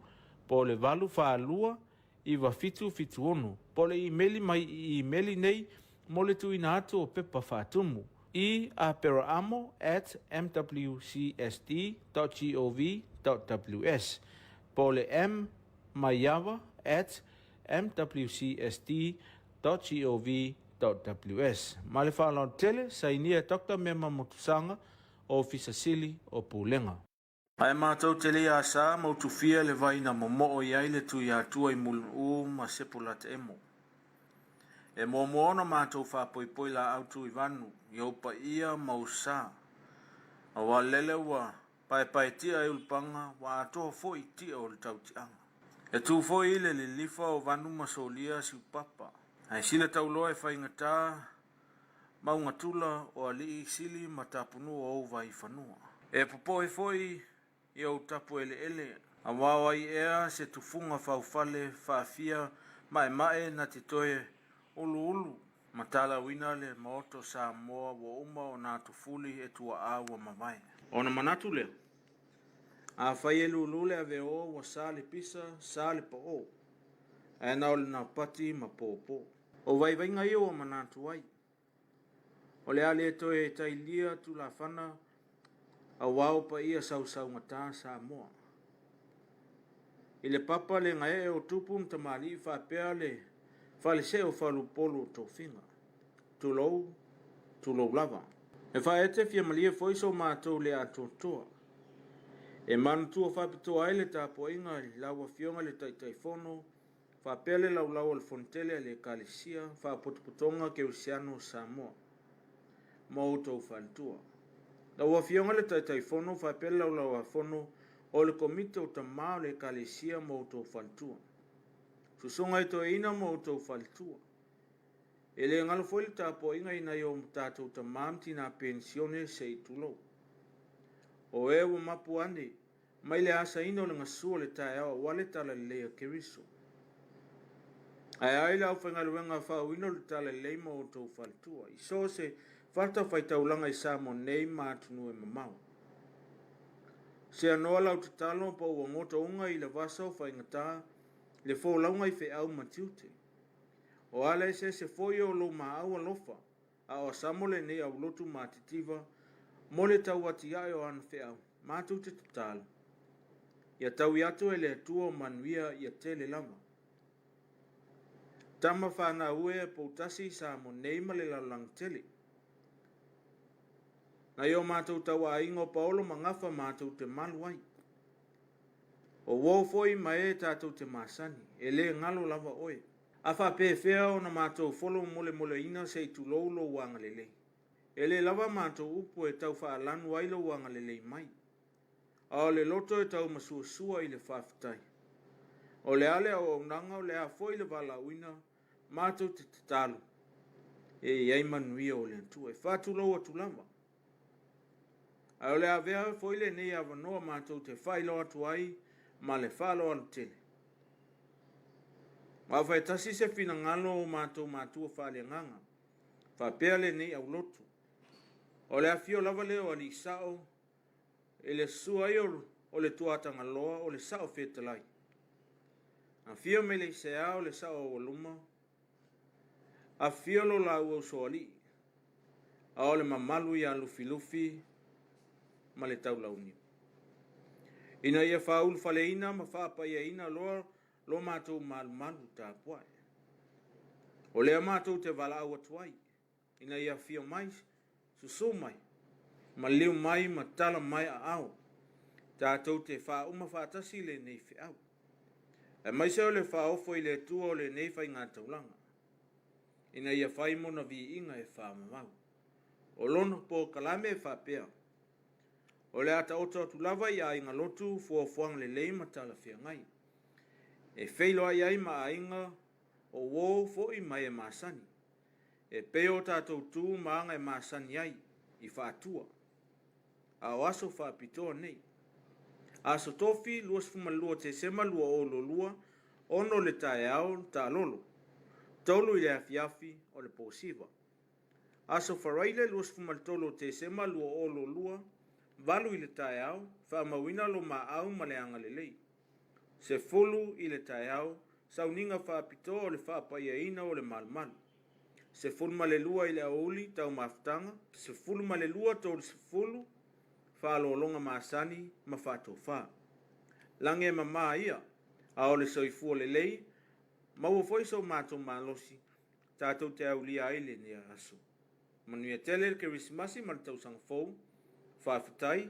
po o le 842 9776 po o le imeli mai i imeli nei mo le tuuina atu o pepa faatumu i aperaamo at mwcsd dot gov dot ws po o le mmaiava at mwcsd dot gov dot ws. Ma le faaaloalo tele, sainia e Doctor Mema Motusaga, Ofisa Sili o Pulega. Ae matou te le asa ma utufia le vai na momoo i ai le Tuiatua i Mulinuu ma Sepolataemo. E muamua ona matou faapoipoi laau Tuivanu i ou paia ma ou sa, aua lele ua paepaetia e Ulupaga ua atoa foi tia o le tautiaga. E tu foi i le lilifa o Vanu ma Solia Siupapa, ae sila tauloa e faigata Maugatula o alii sili ma tapunuu o ou vaifanua. E popoe foi i ou tapu eleele, aua o ai ea se tufuga faufale faafia maemae na te toe uluulu ma talauina le Maota o Samoa ua uma ona atufuli e tuaa ua mavae. Ona manatu lea, afai e lulu le aveoa ua sa le pisa, sa le paoo, ae na o le napati ma pōpō. O vaivaiga ia ua manatu ai, o le a le toe tailia tulafana aua o paia sausaugata Samoa. I le papa le gaee o tupu ma tamalii faapea le falesee o faleupolu o tofiga. Tulou, tulou lava. E faaete fia malie foi so matou le atoatoa. E manatua faapitoa ai le tapuaiga i lau Afioga i le Taitaifono Faapea le laulau o le Fonotele a le Ekalesia Faapotopotoga Kerisiano o Samoa ma outou faletua. Lau Afioga i le Taitaifono faapea le Laulau-a-Fono o le Komiti o Tama o le Ekalesia ma outou faletua. Susuga i Toeaina ma outou faletua. E le galo foi le tapuaiga i nai o tatou tama ma tina penisione se i tulou. O e ua mapu ane Mai le asaina o le gasu o le taeao aua le talalelei a Keriso. Ae ai le aufaigaluega faauuina o le talalelei ma outou faletua, i so o se fatafaitaulaga i Samoa nei ma atunuu e mamao. Seanoa lau tatalo po ua gotauga i le vasa o faigata le folauga i feau ma tiute. O ala eseese foi o lou maau alofa a o Samo lenei aulotu matitiva mo le tauatiae o ana feau, matou te tatalo, ia taui atu e le Atua o manuia ia tele lava. Tama fanau e poutasi i Samo nei ma le lalolagi tele. Nai o matou tauaiga o Paolo ma Gafa matou te malu ai. O uo foi ma e tatou te masani, e le galo lava oe. A faapefea ona matou folo molemoleina se i tulou lou agalelei? E le lava matou upu e tau faalanu ai lou agalelei mai. A o le loto e tau masuasua i le faafetai. O le a le auaunaga, o le a foi le valaauina, matou te tatalo e i ai manuia o le Atua. E faatulou atu lava. Ae o le avea foi lenei avanoa matou te faailoa atu ai ma le faaaloalo tele. Ma fai tasi se finagalo o matou matua faaleagaga, faapea lenei aulotu. O le afio lava lea o Alii Sao i le susu ai o le Tuatagaloa o le Sao Fetalai. Afio Meleisea o le Sao Aualuma, afio lo laua usoalii, a o le mamalu ia Lufilufi ma le Taulauniu. Ina ia faaulufaleina ma faapaiaina loa lo matou malumalu tapuai. O lea matou te valaau atu ai, ina ia afio mai, susu mai, maliu mai ma tala mai aao, tatou te faauma faatasi lenei feau. Aemaise o le faaofo i le Atua o lenei faigataulaga, ina ia fai mona viiga e faamamau. O lona polokalame e faapea, o le a taoto atu lava i aiga lotu fuafuaga lelei ma talafeagai, e feiloai ai ma aiga o uo foi ma e masani, e pei o tatou tu ma aga e masani ai i faatua, a o aso faapitoa nei. Aso Tofi 22 Tesema 2022, 6 le taeao taalolo, 3 i le afiafi o le posiva. Aso Faraile 23 o Tesema 2022, 8 i le taeao, faamauina lo maau ma le agalelei. 10 i le taeao, sauniga faapitoa o le faapaiaina o le malumalu. 12 i le aoauli taumafutaga, 12:30 faaaloaloga masani ma faatofa. Lagi e mama ia, a o le soifua lelei, maua foi so matou malosi, tatou te aulia ai lenei aso. Manuia tele le Kerisimasi ma le tausaga fou. Faafetai,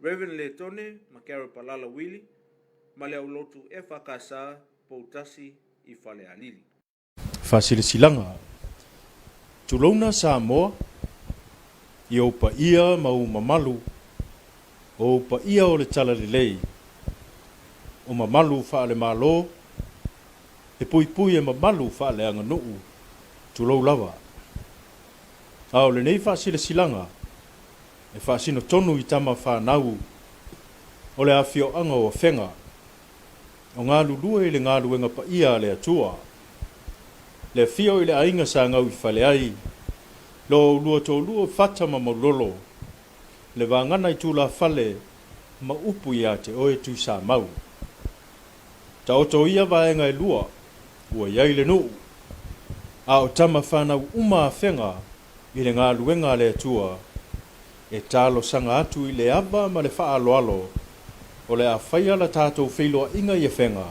Reverend Letone ma Carol Palala Wili ma le aulotu EFKS Poutasi i Falealili. Faasilasilaga, Tulouna Samoa i ou paia ma ou mamalu, o ou paia o le Talalelei, o mamalu faale-Malo, e puipui e mamalu faaleaganuu, tulou lava. A o lenei faasilasilaga e faasino tonu i tama fanau o le afioaga o Afega, o galulue i le galuega paia a le Atua. Le afio i le aiga sa gau i fale ai, lo oulua toalua Fata ma Maulolo, le vagana i tulafale ma upu ia te oe Tuisamau. Taoto ia vaega e lua, ua i ai le nuu, a o tama fanau uma Afega i le galuega a le Atua, e talosaga atu i le ava ma le faaaloalo o le a faia la tatou feiloaiga i Afega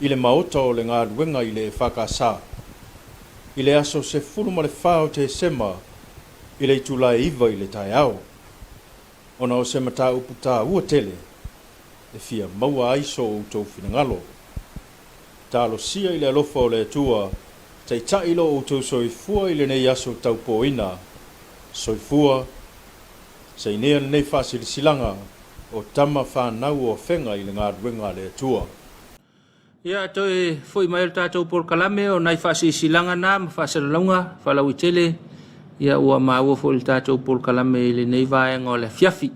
i le maota o le galuega i le EFKS i le aso 14 o Tesema i le itula e 9 i le taeao, ona o se mataupu taua tele e fia maua ai so outou finagalo. Talosia i le alofa o le Atua, taitai lo outou soifua i lenei aso taupōina. Soifua, sainea lenei faasilasilaga o tama fanau o Afega i le galuega a le Atua. Ia, toe foi mai o le tatou polokalame o nai faasilasilaga na ma faasalalauga faalauaitele, ia ua maua foi le tatou polokalame i lenei vaega o le afiafi.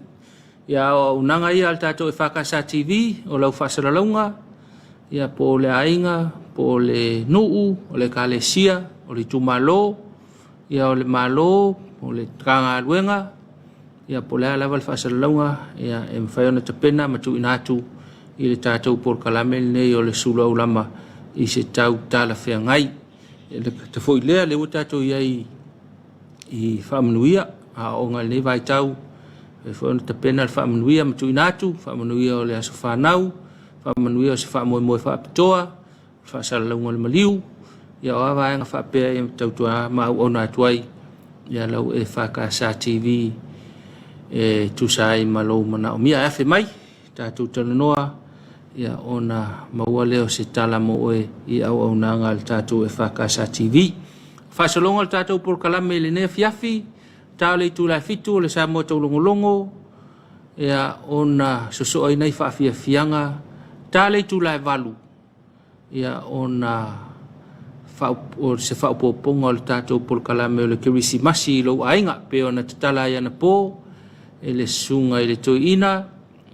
Ia, o auaunaga ia a le tatou EFKS TV, o lau faasalalauga, ia po o le aiga, po o le nuu, o le ekalesia, o le itumalo, ia o le Malo, o le Matagaluega, ia po o le a lava le faasalalauga, ia e mafai ona tapena ma tuuina atu i le tatou polokalame lenei o le sulu aulama i se tau talafeagai. E le gata foi lea, lea ua tatou i ai i faamanuia aoaoga i lenei vaitau, e foi ona tapena le faamanuia ma tuuina atu, faamanuia o le aso fanau, faamanuia o se faamoemoe faapitoa, faasalalauga o le maliu, ia o a vaega faapea e tautua ma auauna atu ai ia lau EFKS TV. e tusa ai ma lou manaomia. Ae afe mai, tatou talanoa, ia ona maua lea o se tala mo oe i auaunaga a le tatou EFKS TV. Faasologa o le tatou polokalame i lenei afiafi, ta o le itula e 7 o le Samoa Taulogologo, ia ona sosoa ai nai faafiafiaga, ta le itula e 8, ia ona o se faaopoopoga o le tatou polokalame o le Kerisimasi i lou aiga, pe ona tatala ai anapo e le susuga i le toeaina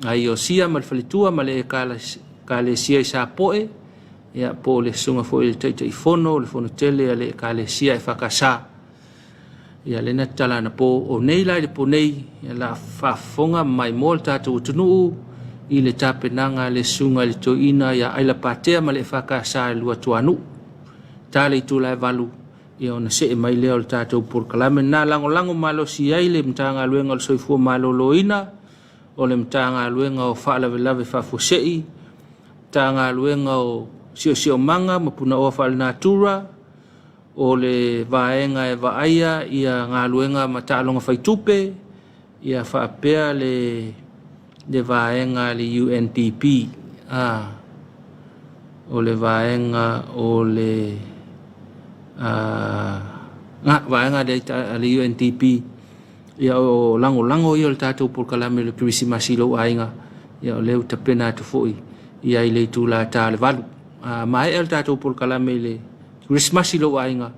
a Iosia ma le faletua ma le Ekalesia i Sapoe, ia po o le susuga foi i le Taitaifono o le Fonotele a le Ekalesia EFKS. Ia lena tatala anapo o nei la i le po nei, ia la faafofoga ma maimoa le tatou atunuu i le tapenaga a le susuga i le toeaina ia Aila Patea ma le EFKS i Luatuanuu. Ta le itula e 8, ia ona see mai lea o le tatou polokalame na lagolago malosi ai le Matagaluega o le Soifua Maloloina, o le Matagaluega o Faalavelave Faafuasei, Matagaluega o Siosiomaga ma Punaoa Faalenatura, o le vaega e vaaia ia galuega ma taaloga faitupe, ia faapea le vaega a le UNDP, o le vaega o le vaega a le UNDP, ia o lagolago ia o le tatou polokalame o le Kerisimasi i lou aiga, ia o lea ua tapena atu foi ia i le itula ta le 8. Maea le tatou polokalame i le Kerisimasi i lou aiga,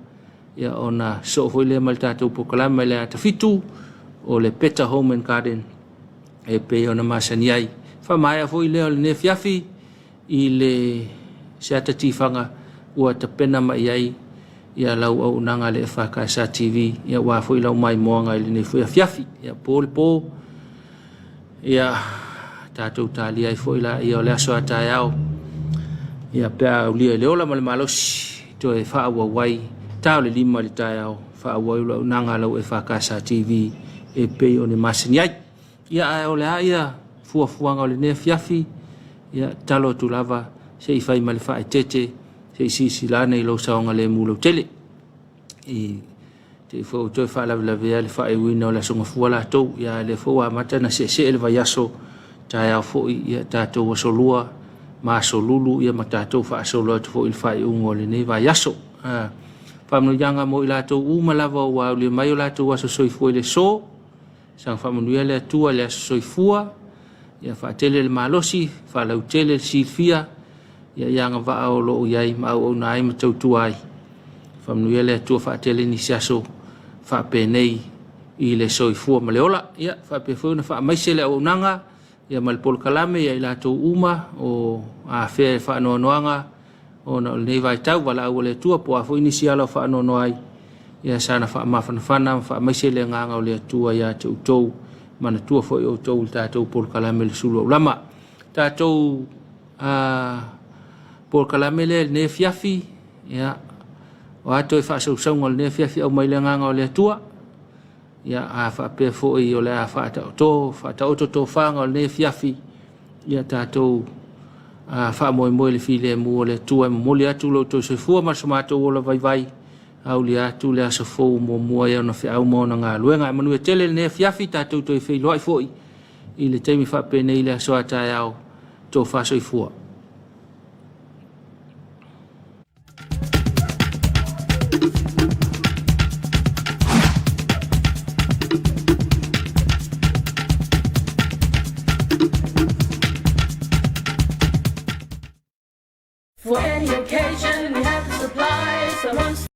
ia ona soo foi lea ma le tatou polokalame i le ata 7 o le Better Home and Garden e pei ona masani ai. Faamaea foi lea o lenei afiafi i le se ata tifaga ua tapena mai ai ia lau auaunaga le EFKS TV, ia ua foi lau maimoaga i lenei foi afiafi. Ia po le po, ia tatou talia ai foi la ia o le aso a taeao, ia pe a aulia i le ola ma le malosi toe faaauau ai ta o le 5 i le taeao, faaauau ai lau auaunaga lau EFKS TV e pei ona masani ai. Ia ae o le a ia fuafuaga o lenei afiafi, ia talo atu lava se i fai ma le faaeteete, se i silasila ane i lou saogalemu lautele. I te i foi ua toe faalavelavea le faaiuina o le Aso Gafua latou, ia ae lea foi ua amata ona seesee le vaiaso taeao foi, ia tatou aso lua ma aso lulu, ia ma tatou faasolo atu foi i le faaiuga o lenei vaiaso. Faamanuiaga mo i latou uma lava ua aulia mai o latou aso soifua i le aso, saga faamanuia le Atua i le aso soifua, ia faatele le malosi, faalautele le silafia, ia ia agavaa o loo i ai ma auauna ai ma tautua ai. Faamanuia le Atua faatele nisi aso faapenei i le soifua ma le ola. Ia faapea foi ona faamaise le auaunaga ia ma le polokalame ia i latou uma o afea e faanoanoaga ona o lenei vaitau valaau a le Atua po o a foi nisi ala o faanoanoa ai, ia sana faamafanafana ma faamaise le agaga o le Atua ia te outou, manatua foi outou i le tatou polokalame le sulu aulama. Tatou polokalame lea i lenei afiafi, ia o a toe faasausauga o lenei afiafi au mai le agaga o le Atua, ia a faapea foi o le a faataoto tofaga o lenei afiafi, ia tatou faamoemoe i le filemu o le Atua e momoli atu lo outou soifua ma so matou ola vaivai, aulia atu le aso fou muamua i ona feau ma ona galuega. E manuia tele lenei afiafi, tatou toe feiloai foi i le taimi faapenei i le aso a taeao, tofa soifua. For any occasion, we have the supplies.